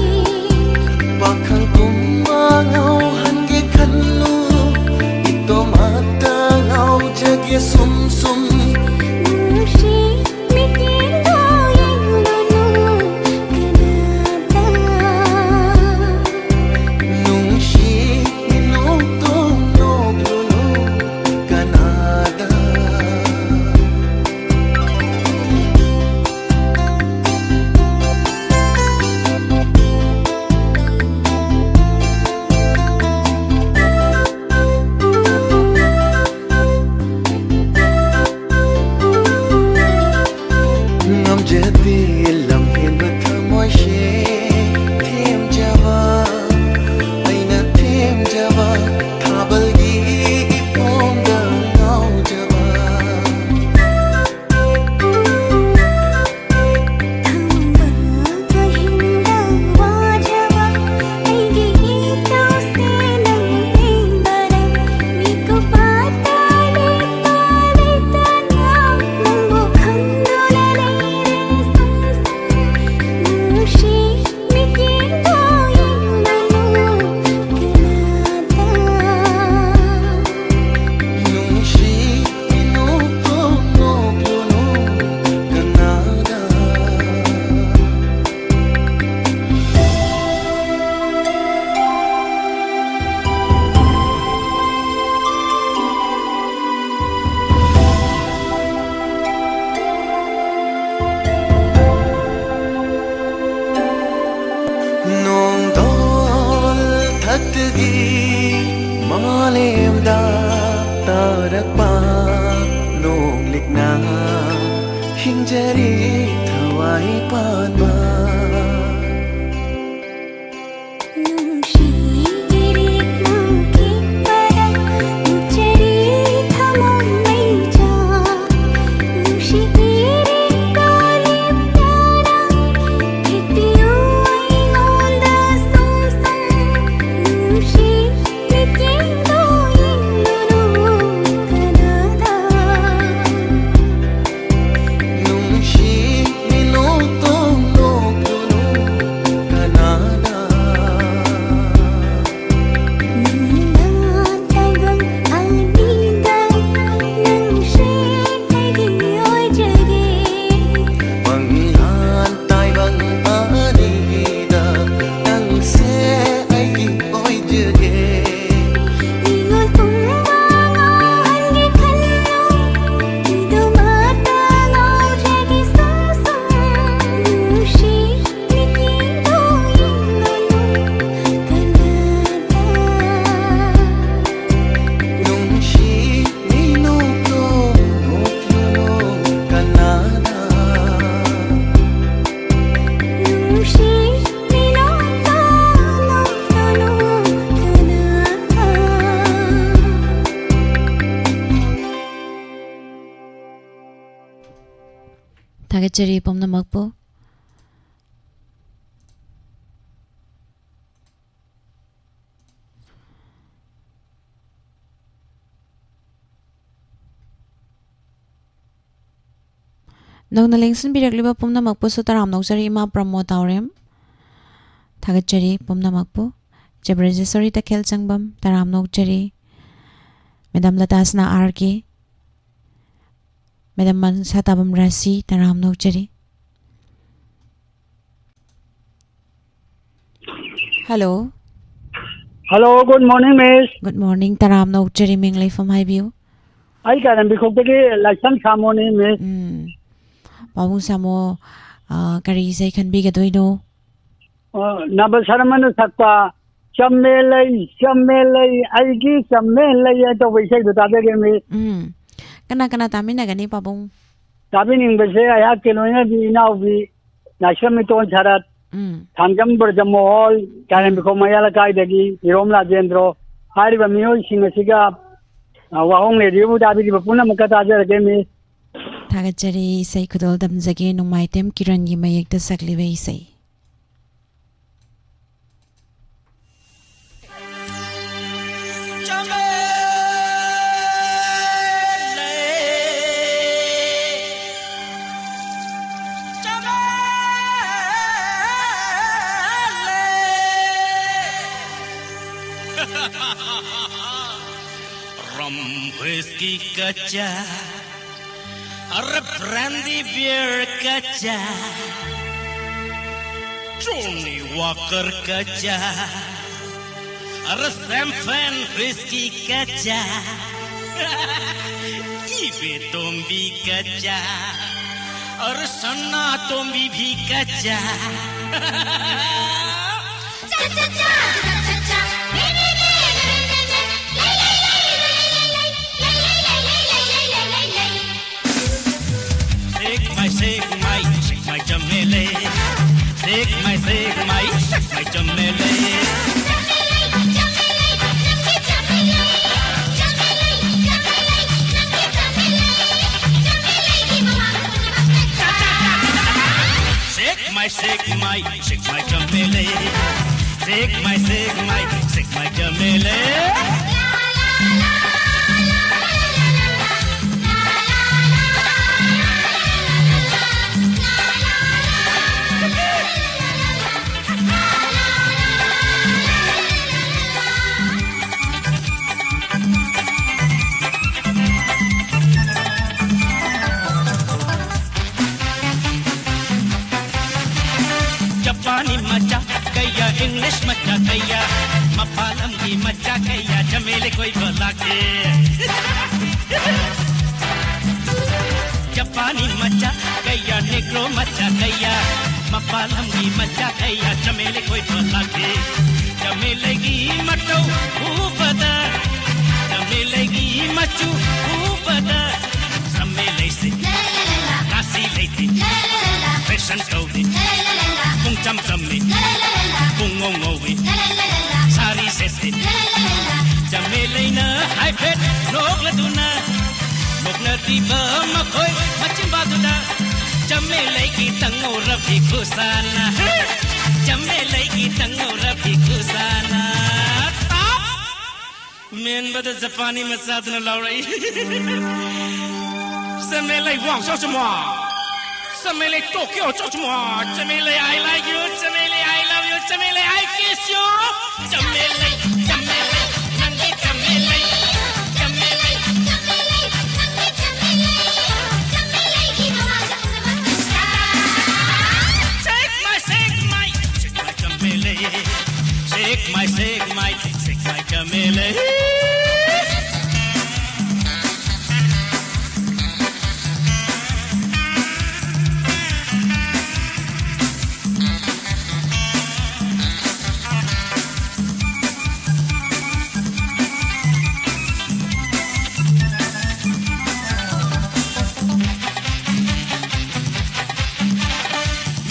ꯒꯤ ꯃꯥꯂꯦꯝꯗ ꯇꯥꯔꯛꯄ ꯅꯣꯡꯂꯤꯛꯅ ꯍꯤꯡꯖꯔꯤ ꯊꯋꯥꯏ ꯄꯥꯟꯕ꯫ ꯅꯨꯡꯁꯤ ꯏꯔꯤꯛ ꯅꯨꯡꯈꯤꯛꯄꯗ ꯎꯆꯔꯤ ꯊꯃꯣꯏ ꯃꯩꯆꯥꯛ꯫ ꯅꯨꯡꯁꯤ ꯏꯔꯤꯛ ꯇꯣꯔꯤꯞ ꯇꯥꯅ ꯈꯤꯠꯄꯤꯌꯨ ꯑꯩꯉꯣꯟꯗ ꯁꯨꯝ ꯁꯨꯝ꯫ ꯅꯨꯡꯁꯤ ꯃꯤꯠꯌꯦꯡꯗꯣ ꯌꯦꯡꯂꯨꯅꯨ ꯀꯅꯥꯗ꯫ ꯅꯨꯡꯁꯤ ꯃꯤꯅꯣꯛꯇꯣ ꯅꯣꯛꯂꯨꯅꯨ ꯀꯅꯥꯗ꯫ ꯅꯨꯡꯗꯥꯡ ꯇꯥꯏꯕꯪ ꯑꯅꯤꯗ ꯅꯪꯁꯦ ꯑꯩꯒꯤ ꯑꯣꯏꯖꯒꯦ꯫ ꯃꯪꯂꯥꯟ ꯇꯥꯏꯕꯪ ꯑꯅꯤꯗ ꯅꯪꯁꯦ ꯑꯩꯒꯤ ꯑꯣꯏꯖꯒꯦ꯫ ꯃꯤꯑꯣꯏ ꯄꯨꯝꯕ ꯉꯥꯎꯍꯟꯒꯦ ꯈꯜꯂꯨ, ꯃꯤꯗꯨꯃꯛꯇ ꯉꯥꯎꯖꯒꯦ ꯁꯨꯝ ꯁꯨꯝ꯫ ꯅꯨꯡꯁꯤ ꯃꯤꯠꯌꯦꯡꯗꯣ ꯌꯦꯡꯂꯨꯅꯨ ꯀꯅꯥꯗ꯫ ꯅꯨꯡꯁꯤ ꯃꯤꯅꯣꯛꯇꯣ ꯅꯣꯛꯂꯨꯅꯨ ꯀꯅꯥꯗ꯫ ꯅꯨꯡꯁꯤ ꯃꯤꯅꯣꯛꯇꯣ ꯅꯣꯛꯂꯨꯅꯨ ꯀꯅꯥꯗ꯫ ꯊꯥꯒꯠꯆꯔꯤ ꯄꯨꯝꯅꯃꯛꯄꯨ꯫ ꯅꯧꯅ ꯂꯦꯡꯁꯤꯟꯕꯤꯔꯛꯂꯤꯕ ꯄꯨꯝꯅꯃꯛꯄꯨꯁꯨ ꯇꯔꯥꯝꯅ ꯑꯣꯛꯆꯔꯤ, ꯏꯃꯥ ꯄ꯭ꯔꯃꯣ ꯇꯥꯎꯔꯦꯝ꯫ ꯊꯥꯒꯠꯆꯔꯤ ꯄꯨꯝꯅꯃꯛꯄꯨ꯫ ꯏꯆꯦ ꯕ꯭ꯔꯖꯦꯁꯣꯔꯤ ꯇꯈꯦꯜ ꯆꯪꯕꯝ, ꯇꯔꯥꯝꯅ ꯑꯣꯛꯆꯔꯤ꯫ ꯃꯦꯗꯥꯝ ꯂꯇꯥꯁꯅꯥ ꯑꯥꯔ ꯀꯦ, ꯃꯦꯗꯥꯝ ꯃꯟꯁꯥ ꯇꯥꯕꯝ ꯔꯥꯁꯤ, ꯇꯔꯥꯝꯅ ꯑꯣꯛꯆꯔꯤ꯫ Hello. Hello, good morning, miss. Good morning, ꯇꯔꯥꯝꯅ ꯑꯣꯛꯆꯔꯤ, ꯃꯤꯡ ꯂꯩꯐꯝ ꯍꯥꯏꯕꯤꯌꯨ꯫ ꯑꯩ ꯀꯥꯏꯔꯦꯝꯕꯤꯈꯣꯛꯇꯒꯤ ꯂꯥꯏꯁ꯭ꯔꯝ ꯁꯥꯃꯣꯅꯤ, miss꯫ ꯎꯝ꯫ ꯄꯥꯕꯨꯡ ꯁꯥꯃꯣ, ꯑ, ꯀꯔꯤ ꯏꯁꯩ ꯈꯟꯕꯤꯒꯗꯣꯏꯅꯣ? ꯑ, ꯅꯕ ꯁꯔꯃꯅ ꯁꯛꯄ ꯆꯝꯃꯦ ꯂꯩ, ꯆꯝꯃꯦ ꯂꯩ, ꯑꯩꯒꯤ ꯆꯝꯃꯦ ꯂꯩ ꯍꯥꯏꯅ ꯇꯧꯕ ꯏꯁꯩꯗꯣ ꯇꯥꯖꯒꯦꯃꯤ꯫ ꯎꯝ꯫ ꯀꯅꯥ ꯀꯅꯥ ꯇꯥꯃꯤꯟꯅꯒꯅꯤ, ꯄꯥꯕꯨꯡ? ꯇꯥꯕꯤꯅꯤꯡꯕꯁꯦ ꯑꯩꯍꯥꯛꯀꯤ ꯂꯣꯏꯅꯕꯤ ꯏꯅꯥꯎꯕꯤ ꯅꯥꯏꯁ꯭ꯔꯝ ꯏꯇꯣꯟ ꯁꯔꯠ, ꯎꯝ꯫ ꯊꯥꯡꯖꯝ ꯕ꯭ꯔꯖꯃꯣꯍꯣꯜ, ꯀꯥꯏꯔꯦꯝꯕꯤꯈꯣꯡ ꯃꯌꯥ ꯂꯩꯀꯥꯏꯗꯒꯤ ꯏꯔꯣꯝ ꯔꯥꯖꯦꯟꯗ꯭ꯔꯣ ꯍꯥꯏꯔꯤꯕ ꯃꯤꯑꯣꯏꯁꯤꯡ ꯑꯁꯤꯒ, ꯑ, ꯋꯥꯍꯣꯡ ꯔꯦꯗꯤꯑꯣꯕꯨ ꯇꯥꯕꯤꯔꯤꯕ ꯄꯨꯝꯅꯃꯛꯀ ꯇꯥꯖꯔꯒꯦ, ꯃꯤꯁ꯫ ꯊꯥꯒꯠꯆꯔꯤ꯫ ꯏꯁꯩ ꯈꯨꯗꯣꯜ ꯇꯝꯖꯒꯦ, ꯅꯣꯡꯃꯥꯏꯇꯦꯝ ꯀꯤꯔꯟꯒꯤ ꯃꯌꯦꯛꯇ ꯁꯛꯂꯤꯕ ꯏꯁꯩ꯫ रम व्हिस्की कच्चा, अरे ब्रांडी बियर कच्चा, जॉनी वॉकर कच्चा, अरे शैंपेन व्हिस्की कच्चा, इबे तुम भी कच्चा, अरे सन्ना तुम भी, भी कच्चा। Shake my, shake my, shake my चमेले। Shake my, shake my, shake my चमेले। Shake my, shake my, shake my चमेले। Shake my, shake my, shake my चमेले। ꯖꯄꯥꯅꯤ ꯃꯆꯥ ꯀꯌꯥ, ꯏꯪꯂꯤꯁ ꯃꯆꯥ ꯀꯌꯥ, ꯃꯄꯥꯟ ꯂꯝꯒꯤ ꯃꯆꯥ ꯀꯌꯥ ꯆꯃꯦꯂꯤ ꯀꯣꯏꯕ ꯂꯥꯛꯀꯦ꯫ ꯖꯄꯥꯅꯤ ꯃꯆꯥ ꯀꯌꯥ, ꯅꯦꯒ꯭ꯔꯣ ꯃꯆꯥ ꯀꯌꯥ, ꯃꯄꯥꯟ ꯂꯝꯒꯤ ꯃꯆꯥ ꯀꯌꯥ ꯆꯃꯦꯂꯤ ꯀꯣꯏꯕ ꯂꯥꯛꯀꯦ꯫ ꯆꯃꯦꯂꯩꯒꯤ ꯃꯇꯧ ꯎꯕꯗ, ꯆꯃꯦꯂꯩꯒꯤ ꯃꯆꯨ ꯎꯕꯗ, ꯆꯃꯦꯂꯩꯁꯦ ꯔꯥꯁꯤ ꯂꯩꯇꯦ, ꯐꯦꯁꯟ ꯇꯧꯗꯦ, ꯄꯨꯡꯆꯝ ꯆꯝꯃꯤ, ꯄꯨꯡꯉꯧ ꯉꯧꯏ, ꯁꯥꯔꯤ ꯁꯦꯠꯇꯦ꯫ ꯆꯃꯦꯂꯩꯅ ꯍꯥꯏꯐꯦꯠ ꯅꯣꯛꯂꯗꯨꯅ, ꯅꯣꯛꯅꯔꯤꯕ ꯃꯈꯣꯏ ꯃꯆꯤꯟꯕꯥꯜꯗꯨꯗ, ꯆꯃꯦꯂꯩꯒꯤ ꯇꯪꯍꯧꯔꯕꯤ ꯈꯨꯁꯥꯅ, ꯆꯃꯦꯂꯩꯒꯤ ꯇꯪꯍꯧꯔꯕꯤ ꯈꯨꯁꯥꯅ꯫ ꯇꯥꯞ! ꯃꯦꯟꯕꯗ ꯖꯄꯥꯅꯤ ꯃꯆꯥꯗꯨꯅ ꯂꯥꯎꯔꯛꯏ꯫ ꯆꯃꯦꯂꯩ ꯋꯥꯡ ꯆꯥꯎ ꯆꯃꯥ꯫ ꯆꯃꯦꯂꯩ ꯇꯣꯀꯤꯌꯣ ꯆꯥꯎ ꯆꯃꯥ꯫ ꯆꯃꯦꯂꯩ I like you꯫ ꯆꯃꯦꯂꯩ I love you꯫ ꯆꯃꯦꯂꯩ I kiss you꯫ ꯆꯃꯦꯂꯩ, ꯆꯃꯦꯂꯩ, ꯅꯪꯒꯤ ꯆꯃꯦꯂꯩ꯫ ꯆꯃꯦꯂꯩ, ꯆꯃꯦꯂꯩ, ꯅꯪꯒꯤ ꯆꯃꯦꯂꯩ꯫ ꯆꯃꯦꯂꯩꯒꯤ ꯃꯃꯥꯗ ꯎꯅꯕ ꯄꯩꯁꯥ꯫ Shake my, shake my, shake my ꯆꯃꯦꯂꯩ꯫ Shake my, shake my, shake my ꯆꯃꯦꯂꯩ꯫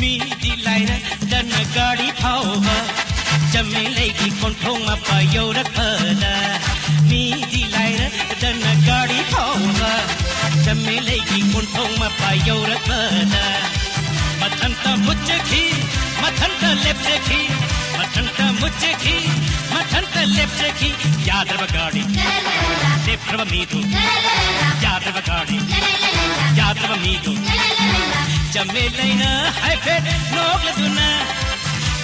ꯃꯤꯗꯤ ꯂꯥꯏꯔꯗꯅ ꯒꯥꯔꯤ ꯐꯥꯎꯕ ꯆꯃꯦꯂꯩꯒꯤ ꯀꯣꯟꯊꯣꯡ ꯃꯄꯥ ꯌꯧꯔꯛꯄꯗ, ꯃꯤꯗꯤ ꯂꯥꯏꯔꯗꯅ ꯒꯥꯔꯤ ꯐꯥꯎꯕ ꯆꯃꯦꯂꯩꯒꯤ ꯀꯣꯟꯊꯣꯡ ꯃꯄꯥ ꯌꯧꯔꯛꯄꯗ, ꯃꯊꯟꯇ ꯃꯨꯠꯆꯈꯤ, ꯃꯊꯟꯇ ꯂꯦꯞꯆꯈꯤ, ꯃꯊꯟꯇ ꯃꯨꯠꯆꯈꯤ, ꯃꯊꯟꯇ ꯂꯦꯞꯆꯈꯤ꯫ ꯌꯥꯗ꯭ꯔꯕ ꯒꯥꯔꯤ, ꯂꯦꯞꯈ꯭ꯔꯕ ꯃꯤꯗꯨ, ꯌꯥꯗ꯭ꯔꯕ ꯒꯥꯔꯤ, ꯌꯥꯗ꯭ꯔꯕ ꯃꯤꯗꯨ꯫ ꯆꯃꯦꯂꯩꯅ ꯍꯥꯏꯐꯦꯠ ꯅꯣꯛꯂꯗꯨꯅ,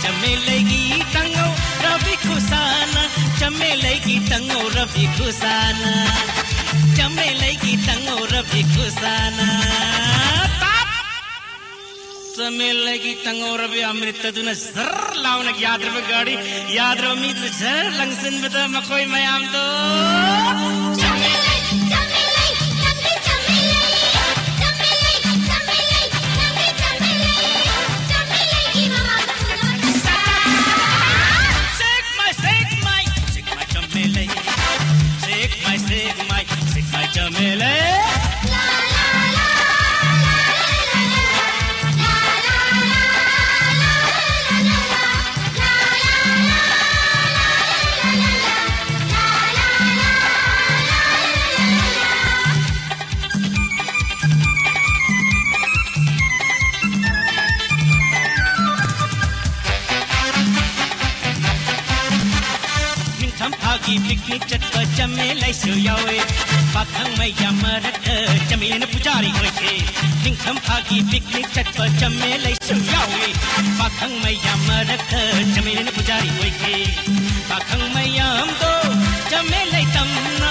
ꯆꯃꯦꯂꯩꯒꯤ ꯇꯪꯍꯧꯔꯕꯤ ꯈꯨꯁꯥꯅ, ꯆꯃꯦꯂꯩꯒꯤ ꯇꯪꯍꯧꯔꯕꯤ ꯈꯨꯁꯥꯅ, ꯆꯃꯦꯂꯩꯒꯤ ꯇꯪꯍꯧꯔꯕꯤ ꯈꯨꯁꯥꯅ꯫ ꯇꯥꯞ! ꯆꯃꯦꯂꯩꯒꯤ ꯇꯪꯍꯧꯔꯕꯤ ꯑꯃ꯭ꯔꯤꯇꯗꯨꯅ ꯖꯔ ꯂꯥꯎꯅ ꯌꯥꯗ꯭ꯔꯕ ꯒꯥꯔꯤ, ꯌꯥꯗ꯭ꯔꯕ ꯃꯤꯗꯨ ꯖꯔ ꯂꯪꯁꯤꯟꯕꯗ ꯃꯈꯣꯏ ꯃꯌꯥꯝꯗꯣ ꯆꯃꯦꯂꯩ, ꯆꯃꯦꯂꯩ, ꯅꯪꯒꯤ ꯆꯃꯦꯂꯩ꯫ ꯆꯃꯦꯂꯩ, ꯆꯃꯦꯂꯩ, ꯅꯪꯒꯤ ꯆꯃꯦꯂꯩ꯫ ꯆꯃꯦꯂꯩꯒꯤ ꯃꯃꯥꯗ ꯎꯅꯕ ꯄꯩꯁꯥ꯫ Shake ꯄꯤꯛꯅꯤꯛ ꯆꯠꯄ ꯆꯃꯦꯂꯩꯁꯨ ꯌꯥꯎꯏ꯫ ꯄꯥꯈꯪ ꯃꯌꯥꯝ ꯃꯔꯛꯇ ꯆꯃꯦꯂꯩꯅ ꯄꯨꯖꯥꯔꯤ ꯑꯣꯏꯈꯤ꯫ ꯅꯤꯡꯊꯝ ꯊꯥꯒꯤ ꯄꯤꯛꯅꯤꯛ ꯆꯠꯄ ꯆꯃꯦꯂꯩꯁꯨ ꯌꯥꯎꯏ꯫ ꯄꯥꯈꯪ ꯃꯌꯥꯝ ꯃꯔꯛꯇ ꯆꯃꯦꯂꯩꯅ ꯄꯨꯖꯥꯔꯤ ꯑꯣꯏꯈꯤ꯫ ꯄꯥꯈꯪ ꯃꯌꯥꯝꯗꯣ ꯆꯃꯦꯂꯩ ꯇꯝꯅ,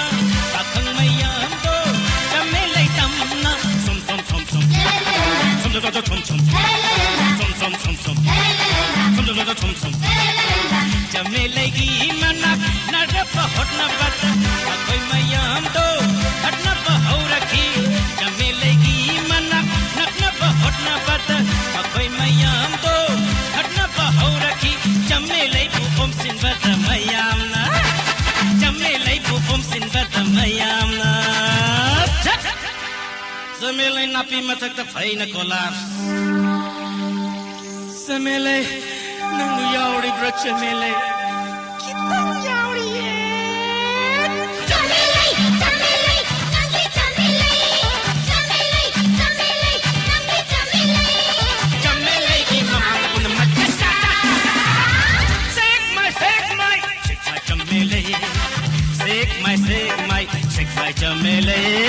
ꯄꯥꯈꯪ ꯃꯌꯥꯝꯗꯣ ꯆꯃꯦꯂꯩ ꯇꯝꯅ꯫ ꯁꯨꯝ ꯁꯨꯝ ꯁꯨꯝ ꯁꯨꯝ꯫ ꯁꯨꯝ ꯁꯨꯝ ꯁꯨꯝ ꯁꯨꯝ꯫ ꯁꯨꯝ ꯁꯨꯝ ꯁꯨꯝ ꯁꯨꯝ꯫ ꯁꯨꯝ ꯁꯨꯝ ꯁꯨꯝ ꯁꯨꯝ꯫ ꯆꯃꯦꯂꯩꯒꯤ ꯃꯅꯥꯛ ꯅꯛꯅꯕ ꯍꯣꯠꯅꯕꯗ ꯃꯈꯣꯏ ꯃꯌꯥꯝꯗꯣ ꯈꯠꯅꯕ ꯍꯧꯔꯛꯈꯤ꯫ ꯆꯃꯦꯂꯩꯒꯤ ꯃꯅꯥꯛ ꯅꯛꯅꯕ ꯍꯣꯠꯅꯕꯗ ꯃꯈꯣꯏ ꯃꯌꯥꯝꯗꯣ ꯈꯠꯅꯕ ꯍꯧꯔꯛꯈꯤ꯫ ꯆꯃꯦꯂꯩꯕꯨ ꯑꯣꯝꯁꯤꯟꯕꯗ ꯃꯌꯥꯝꯅ, ꯆꯃꯦꯂꯩꯕꯨ ꯑꯣꯝꯁꯤꯟꯕꯗ ꯃꯌꯥꯝꯅ꯫ ꯆꯃꯦꯂꯩ ꯅꯥꯄꯤ ꯃꯊꯛꯇ ꯐꯩꯅ ꯀꯣꯂꯥꯞꯁ꯫ ꯆꯃꯦꯂꯩ, ꯅꯪꯕꯨ ꯌꯥꯎꯔꯤꯕ꯭ꯔꯥ ꯆꯃꯦꯂꯩ? ꯈꯤꯇꯪ ꯌꯥꯎꯔꯤꯌꯦ꯫ ꯆꯃꯦꯂꯩ, ꯆꯃꯦꯂꯩ, ꯅꯪꯒꯤ ꯆꯃꯦꯂꯩ꯫ ꯆꯃꯦꯂꯩ, ꯆꯃꯦꯂꯩ, ꯅꯪꯒꯤ ꯆꯃꯦꯂꯩ꯫ ꯆꯃꯦꯂꯩꯒꯤ ꯃꯃꯥꯡꯗ ꯄꯨꯝꯅꯃꯛ ꯁꯦꯛ ꯃꯥꯏ, ꯁꯦꯛ ꯃꯥꯏ, ꯁꯦꯛ ꯃꯥꯏ ꯆꯃꯦꯂꯩ꯫ ꯁꯦꯛ ꯃꯥꯏ, ꯁꯦꯛ ꯃꯥꯏ, ꯁꯦꯛ ꯃꯥꯏ ꯆꯃꯦꯂꯩ꯫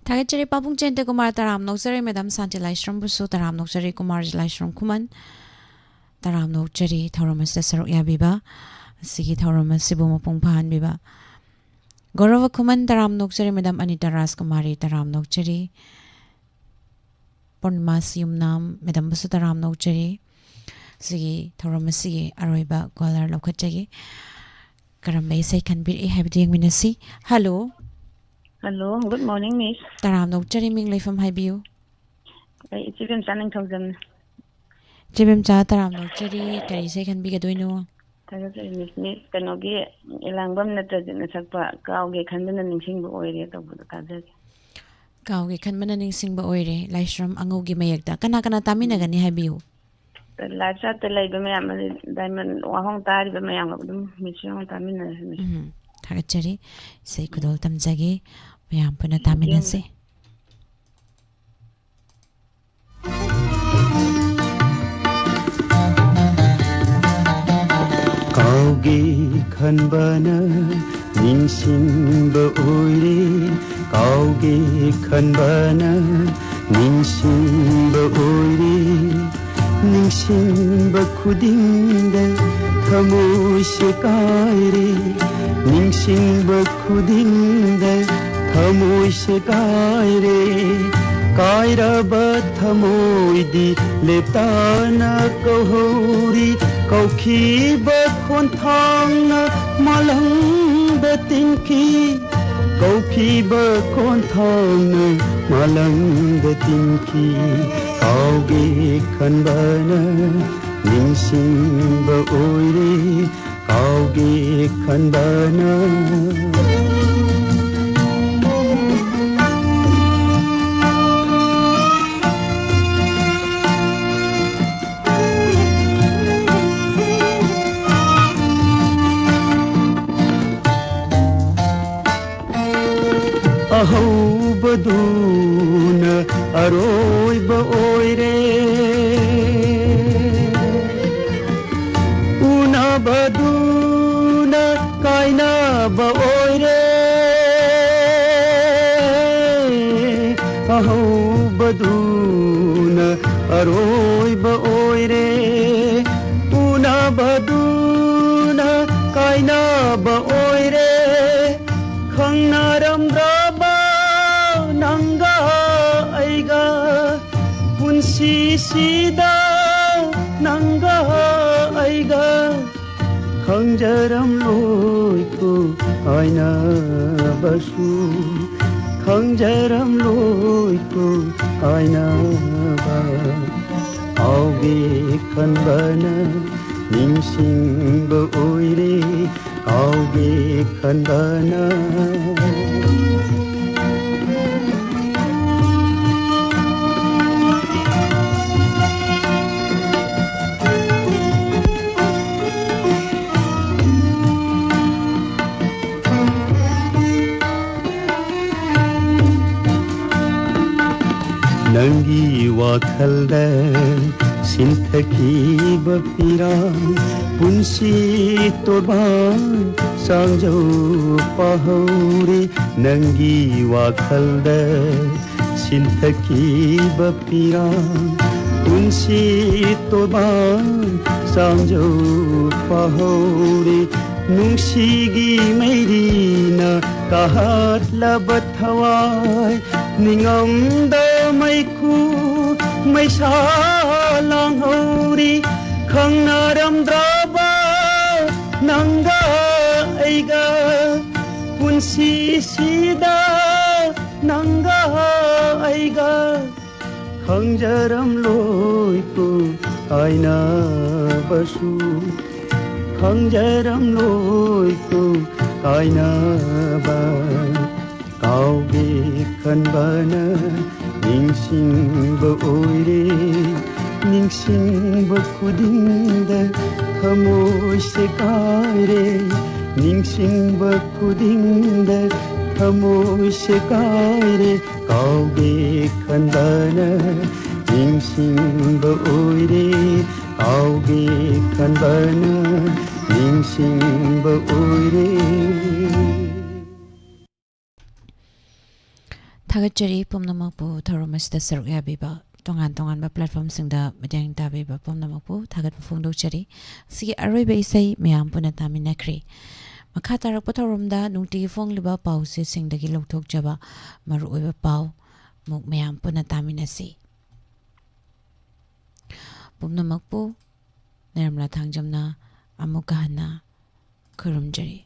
ꯊꯥꯒꯠꯆꯔꯤ ꯄꯥꯕꯨꯡ ꯖꯌꯟꯇ ꯀꯨꯃꯥꯔ, ꯇꯔꯥꯝꯅ ꯑꯣꯛꯆꯔꯤ꯫ ꯃꯦꯗꯥꯝ ꯁꯥꯟꯇꯤ ꯂꯥꯏꯁ꯭ꯔꯝꯕꯨꯁꯨ ꯇꯔꯥꯝꯅ ꯑꯣꯛꯆꯔꯤ꯫ ꯀꯨꯃꯥꯔ ꯂꯥꯏꯁ꯭ꯔꯝ ꯈꯨꯃꯟ, ꯇꯔꯥꯝꯅ ꯑꯣꯛꯆꯔꯤ ꯊꯧꯔꯝ ꯑꯁꯤꯗ ꯁꯔꯨꯛ ꯌꯥꯕꯤꯕ, ꯑꯁꯤꯒꯤ ꯊꯧꯔꯝ ꯑꯁꯤꯕꯨ ꯃꯄꯨꯡ ꯐꯥꯍꯟꯕꯤꯕ꯫ ꯒꯧꯔꯕ ꯈꯨꯃꯟ, ꯇꯔꯥꯝꯅ ꯑꯣꯛꯆꯔꯤ꯫ ꯃꯦꯗꯥꯝ ꯑꯅꯤꯇꯥ ꯔꯥꯖꯀꯨꯃꯥꯔꯤ, ꯇꯔꯥꯝꯅ ꯑꯣꯛꯆꯔꯤ꯫ ꯄꯨꯔꯅꯤꯃꯥ ꯁꯤꯌꯨꯝꯅꯥꯝ ꯃꯦꯗꯥꯝꯕꯨꯁꯨ ꯇꯔꯥꯝꯅ ꯑꯣꯛꯆꯔꯤ꯫ ꯁꯤꯒꯤ ꯊꯧꯔꯝ ꯑꯁꯤꯒꯤ ꯑꯔꯣꯏꯕ ꯀꯣꯂꯔ ꯂꯧꯈꯠꯆꯒꯦ꯫ ꯀꯔꯝꯕ ꯏꯁꯩ ꯈꯟꯕꯤꯔꯛꯏ ꯍꯥꯏꯕꯗꯨ ꯌꯦꯡꯃꯤꯟꯅꯁꯤ꯫ Hello. Hello, good morning, miss꯫ ꯇꯔꯥꯝꯅ ꯑꯣꯛꯆꯔꯤ, ꯃꯤꯡ ꯂꯩꯐꯝ ꯍꯥꯏꯕꯤꯌꯨ꯫ ꯑꯩ ꯏꯆꯦ ꯕꯦꯝꯆꯥ ꯅꯤꯡꯊꯧꯖꯝꯅꯤ꯫ ꯏꯆꯦ ꯕꯦꯝꯆꯥ, ꯇꯔꯥꯝꯅ ꯑꯣꯛꯆꯔꯤ, ꯀꯔꯤ ꯏꯁꯩ ꯈꯟꯕꯤꯒꯗꯣꯏꯅꯣ? ꯊꯥꯒꯠꯆꯔꯤ, miss꯫ Miss, ꯀꯩꯅꯣꯒꯤ, ꯏꯂꯥꯡꯕꯝ ꯅꯠꯇ꯭ꯔꯖꯤꯠꯅ ꯁꯛꯄ ꯀꯥꯎꯒꯦ ꯈꯟꯗꯨꯅ ꯅꯤꯡꯁꯤꯡꯕ ꯑꯣꯏꯔꯦ ꯇꯧꯕꯗꯣ ꯇꯥꯖꯒꯦ꯫ ꯀꯥꯎꯒꯦ ꯈꯟꯕꯅ ꯅꯤꯡꯁꯤꯡꯕ ꯑꯣꯏꯔꯦ, ꯂꯥꯏꯁ꯭ꯔꯝ ꯑꯉꯧꯒꯤ ꯃꯌꯦꯛꯇ꯫ ꯀꯅꯥ ꯀꯅꯥ ꯇꯥꯃꯤꯟꯅꯒꯅꯤ ꯍꯥꯏꯕꯤꯌꯨ꯫ ꯂꯥꯏꯐ ꯆꯥꯠꯇ ꯂꯩꯕ ꯃꯌꯥꯝ, ꯗꯥꯏꯃꯟ ꯋꯥꯍꯣꯡ ꯇꯥꯔꯤꯕ ꯃꯌꯥꯝꯒ ꯑꯗꯨꯝ ꯃꯤꯁ ꯌꯥꯎꯅ ꯇꯥꯃꯤꯟꯅꯔꯁꯤ꯫ ꯎꯝ, ꯊꯥꯒꯠꯆꯔꯤ꯫ ꯏꯁꯩ ꯈꯨꯗꯣꯜ ꯇꯝꯖꯒꯦ꯫ ꯃꯌꯥꯝ ꯄꯨꯟꯅ ꯇꯥꯃꯤꯟꯅꯁꯤ꯫ ꯀꯥꯎꯒꯦ ꯈꯟꯕꯅ ꯅꯤꯡꯁꯤꯡꯕ ꯑꯣꯏꯔꯦ, ꯀꯥꯎꯒꯦ ꯈꯟꯕꯅ ꯅꯤꯡꯁꯤꯡꯕ ꯑꯣꯏꯔꯦ꯫ ꯅꯤꯡꯁꯤꯡꯕ ꯈꯨꯗꯤꯡꯗ ꯊꯃꯣꯏꯁꯦ ꯀꯥꯏꯔꯦ, ꯅꯤꯡꯁꯤꯡꯕ ꯈꯨꯗꯤꯡꯗ ꯊꯃꯣꯏꯁꯦ ꯀꯥꯏꯔꯦ꯫ ꯀꯥꯏꯔꯕ ꯊꯃꯣꯏꯗꯤ ꯂꯦꯞꯇꯅ ꯀꯧꯍꯧꯔꯤ, ꯀꯧꯈꯤꯕ ꯈꯣꯟꯊꯥꯡꯅ ꯃꯥꯂꯪꯗ ꯇꯤꯟꯈꯤ꯫ ꯀꯧꯈꯤꯕ ꯈꯣꯟꯊꯥꯡꯅ ꯃꯥꯂꯪꯗ ꯇꯤꯟꯈꯤ꯫ ꯀꯥꯎꯒꯦ ꯈꯟꯕꯅ ꯅꯤꯡꯁꯤꯡꯕ ꯑꯣꯏꯔꯦ, ꯀꯥꯎꯒꯦ ꯈꯟꯕꯅ꯫ ꯑꯍꯧꯕꯗꯨꯅ ꯑꯔꯣꯏꯕ ꯑꯣꯏꯔꯦ, ꯎꯅꯕꯗꯨꯅ ꯀꯥꯏꯅꯕ ꯑꯣꯏꯔꯦ꯫ ꯑꯍꯧꯕꯗꯨꯅ ꯑꯔꯣꯏꯕ ꯑꯣꯏꯔꯦ, ꯎꯅꯕꯗꯨꯅ ꯀꯥꯏꯅꯕ ꯑꯣꯏꯔꯦ꯫ ꯈꯪꯅꯔꯝꯗ꯭ꯔꯕ ꯅꯪꯒ ꯑꯩꯒ, ꯄꯨꯟꯁꯤꯁꯤꯗ ꯅꯪꯒ ꯑꯩꯒ ꯈꯪꯖꯔꯝꯂꯣꯏꯀꯣ ꯀꯥꯏꯅꯕꯁꯨ, ꯈꯪꯖꯔꯝꯂꯣꯏꯀꯣ ꯀꯥꯏꯅꯕ꯫ ꯀꯥꯎꯒꯦ ꯈꯟꯕꯅ ꯅꯤꯡꯁꯤꯡꯕ ꯑꯣꯏꯔꯦ, ꯀꯥꯎꯒꯦ ꯈꯟꯕꯅ꯫ ꯅꯪꯒꯤ ꯋꯥꯈꯜꯗ ꯁꯤꯟꯊꯈꯤꯕ ꯄꯤꯔꯥꯡ, ꯄꯨꯟꯁꯤ ꯇꯣꯔꯕꯥꯟ ꯁꯥꯡꯖꯧ ꯄꯥꯍꯧꯔꯦ꯫ ꯅꯪꯒꯤ ꯋꯥꯈꯜꯗ ꯁꯤꯟꯊꯈꯤꯕ ꯄꯤꯔꯥꯡ, ꯄꯨꯟꯁꯤ ꯇꯣꯔꯕꯥꯟ ꯁꯥꯡꯖꯧ ꯄꯥꯍꯧꯔꯦ꯫ ꯅꯨꯡꯁꯤꯒꯤ ꯃꯩꯔꯤꯅ ꯀꯥꯍꯠꯂꯕ ꯊꯋꯥꯏ, ꯅꯤꯡꯉꯝꯗ ꯃꯩꯈꯨ ꯃꯩꯁꯥ ꯂꯥꯡꯍꯧꯔꯤ꯫ ꯈꯪꯅꯔꯝꯗ꯭ꯔꯕ ꯅꯪꯒ ꯑꯩꯒ, ꯄꯨꯟꯁꯤꯁꯤꯗ ꯅꯪꯒ ꯑꯩꯒ꯫ ꯈꯪꯖꯔꯝꯂꯣꯏꯀꯣ ꯀꯥꯏꯅꯕꯁꯨ, ꯈꯪꯖꯔꯝꯂꯣꯏꯀꯣ ꯀꯥꯏꯅꯕ꯫ ꯀꯥꯎꯒꯦ ꯈꯟꯕꯅ ꯅꯤꯡꯁꯤꯡꯕ ꯑꯣꯏꯔꯦ꯫ ꯅꯤꯡꯁꯤꯡꯕ ꯈꯨꯗꯤꯡꯗ ꯊꯃꯣꯏ ꯁꯦꯒꯥꯏꯔꯦ꯫ ꯅꯤꯡꯁꯤꯡꯕ ꯈꯨꯗꯤꯡꯗ ꯊꯃꯣꯏ ꯁꯦꯒꯥꯏꯔꯦ꯫ ꯀꯥꯎꯒꯦ ꯈꯟꯕꯅ ꯅꯤꯡꯁꯤꯡꯕ ꯑꯣꯏꯔꯦ꯫ ꯀꯥꯎꯒꯦ ꯈꯟꯕꯅ ꯅꯤꯡꯁꯤꯡꯕ ꯑꯣꯏꯔꯦ꯫ ꯊꯥꯒꯠꯆꯔꯤ ꯄꯨꯝꯅꯃꯛꯄꯨ ꯊꯧꯔꯝ ꯑꯁꯤꯗ ꯁꯔꯨꯛ ꯌꯥꯕꯤꯕ, ꯇꯣꯉꯥꯟ ꯇꯣꯉꯥꯟꯕ platformꯁꯤꯡꯗ ꯃꯤꯠꯌꯦꯡ ꯇꯥꯕꯤꯕ ꯄꯨꯝꯅꯃꯛꯄꯨ ꯊꯥꯒꯠꯄ ꯐꯣꯡꯗꯣꯛꯆꯔꯤ꯫ ꯁꯤꯒꯤ ꯑꯔꯣꯏꯕ ꯏꯁꯩ ꯃꯌꯥꯝ ꯄꯨꯟꯅ ꯇꯥꯃꯤꯟꯅꯈ꯭ꯔꯤ꯫ ꯃꯈꯥ ꯇꯥꯔꯛꯄ ꯊꯧꯔꯝꯗ ꯅꯨꯡꯇꯤꯒꯤ ꯐꯣꯡꯂꯤꯕ ꯄꯥꯎꯆꯦꯁꯤꯡꯗꯒꯤ ꯂꯧꯊꯣꯛꯆꯕ ꯃꯔꯨꯑꯣꯏꯕ ꯄꯥꯎ ꯃꯨꯛ ꯃꯌꯥꯝ ꯄꯨꯟꯅ ꯇꯥꯃꯤꯟꯅꯁꯤ꯫ ꯄꯨꯝꯅꯃꯛꯄꯨ ꯅꯤꯔꯃꯂꯥ ꯊꯥꯡꯖꯝꯅ ꯑꯃꯨꯛꯀ ꯍꯟꯅ ꯈꯨꯔꯨꯝꯖꯔꯤ꯫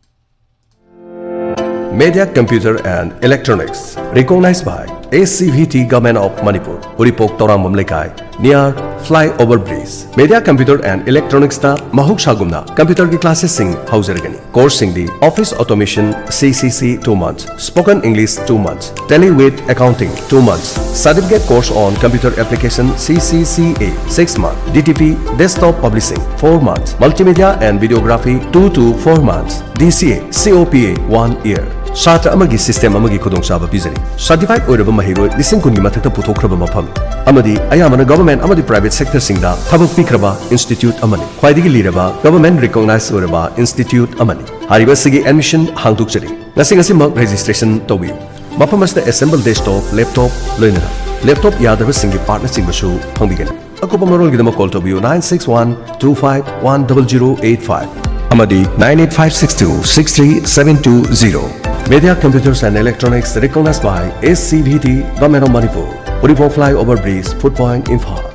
Media Computer and Electronics, recognized by A C V T Government of Manipur, Uripok Torambam Lekai, near Flyover Bridge. Media Computer and Electronics ꯇ ꯃꯍꯧꯁꯥꯒꯨꯝꯅ computer ꯒꯤ classes ꯁꯤꯡ ꯍꯧꯖꯔꯒꯅꯤ꯫ Course ꯁꯤꯡꯗꯤ Office Automation, C C C, two months, Spoken English, two months, Tally with Accounting, two months, Certificate Course on Computer Application, C C C A, six months, D T P Desktop Publishing, four months, Multimedia and Videography, two to four months, D C A, C O P A, one year. ꯁꯥꯇ꯭ꯔ ꯑꯃꯒꯤ system ꯑꯃꯒꯤ ꯈꯨꯗꯣꯡꯆꯥꯕ ꯄꯤꯖꯔꯤ꯫ Certified ꯑꯣꯏꯔꯕ ꯃꯍꯩꯔꯣꯏ ꯂꯤꯁꯤꯡ ꯀꯨꯟꯒꯤ ꯃꯊꯛꯇ ꯄꯨꯊꯣꯛꯈ꯭ꯔꯕ ꯃꯐꯝ ꯑꯃꯗꯤ ꯑꯌꯥꯝꯕꯅ government ꯑꯃꯗꯤ private sectorꯁꯤꯡꯗ ꯊꯕꯛ ꯄꯤꯈ꯭ꯔꯕ institute ꯑꯃꯅꯤ꯫ ꯈ꯭ꯋꯥꯏꯗꯒꯤ ꯂꯤꯔꯕ government recognized ꯑꯣꯏꯔꯕ institute ꯑꯃꯅꯤ꯫ ꯍꯥꯏꯔꯤꯕ ꯑꯁꯤꯒꯤ admission ꯍꯥꯡꯗꯣꯛꯆꯔꯤ꯫ ꯉꯁꯤ ꯉꯁꯤꯃꯛ registration ꯇꯧꯕꯤꯌꯨ꯫ ꯃꯐꯝ ꯑꯁꯤꯗ assemble desktop, laptop ꯂꯣꯏꯅꯅ laptop ꯌꯥꯗ꯭ꯔꯕꯁꯤꯡꯒꯤ partꯅꯆꯤꯡꯕꯁꯨ ꯐꯪꯕꯤꯒꯅꯤ꯫ ꯑꯀꯨꯞꯄ ꯃꯔꯣꯜꯒꯤꯗꯃꯛ call ꯇꯧꯕꯤꯌꯨ nine six one two five one double zero eight five ꯑꯃꯗꯤ nine eight five six two six three seven two zero꯫ Media Computers and Electronics, recognized by S C V T, Government of Manipur, Uripok Flyover Bridge, Food Point, Imphal.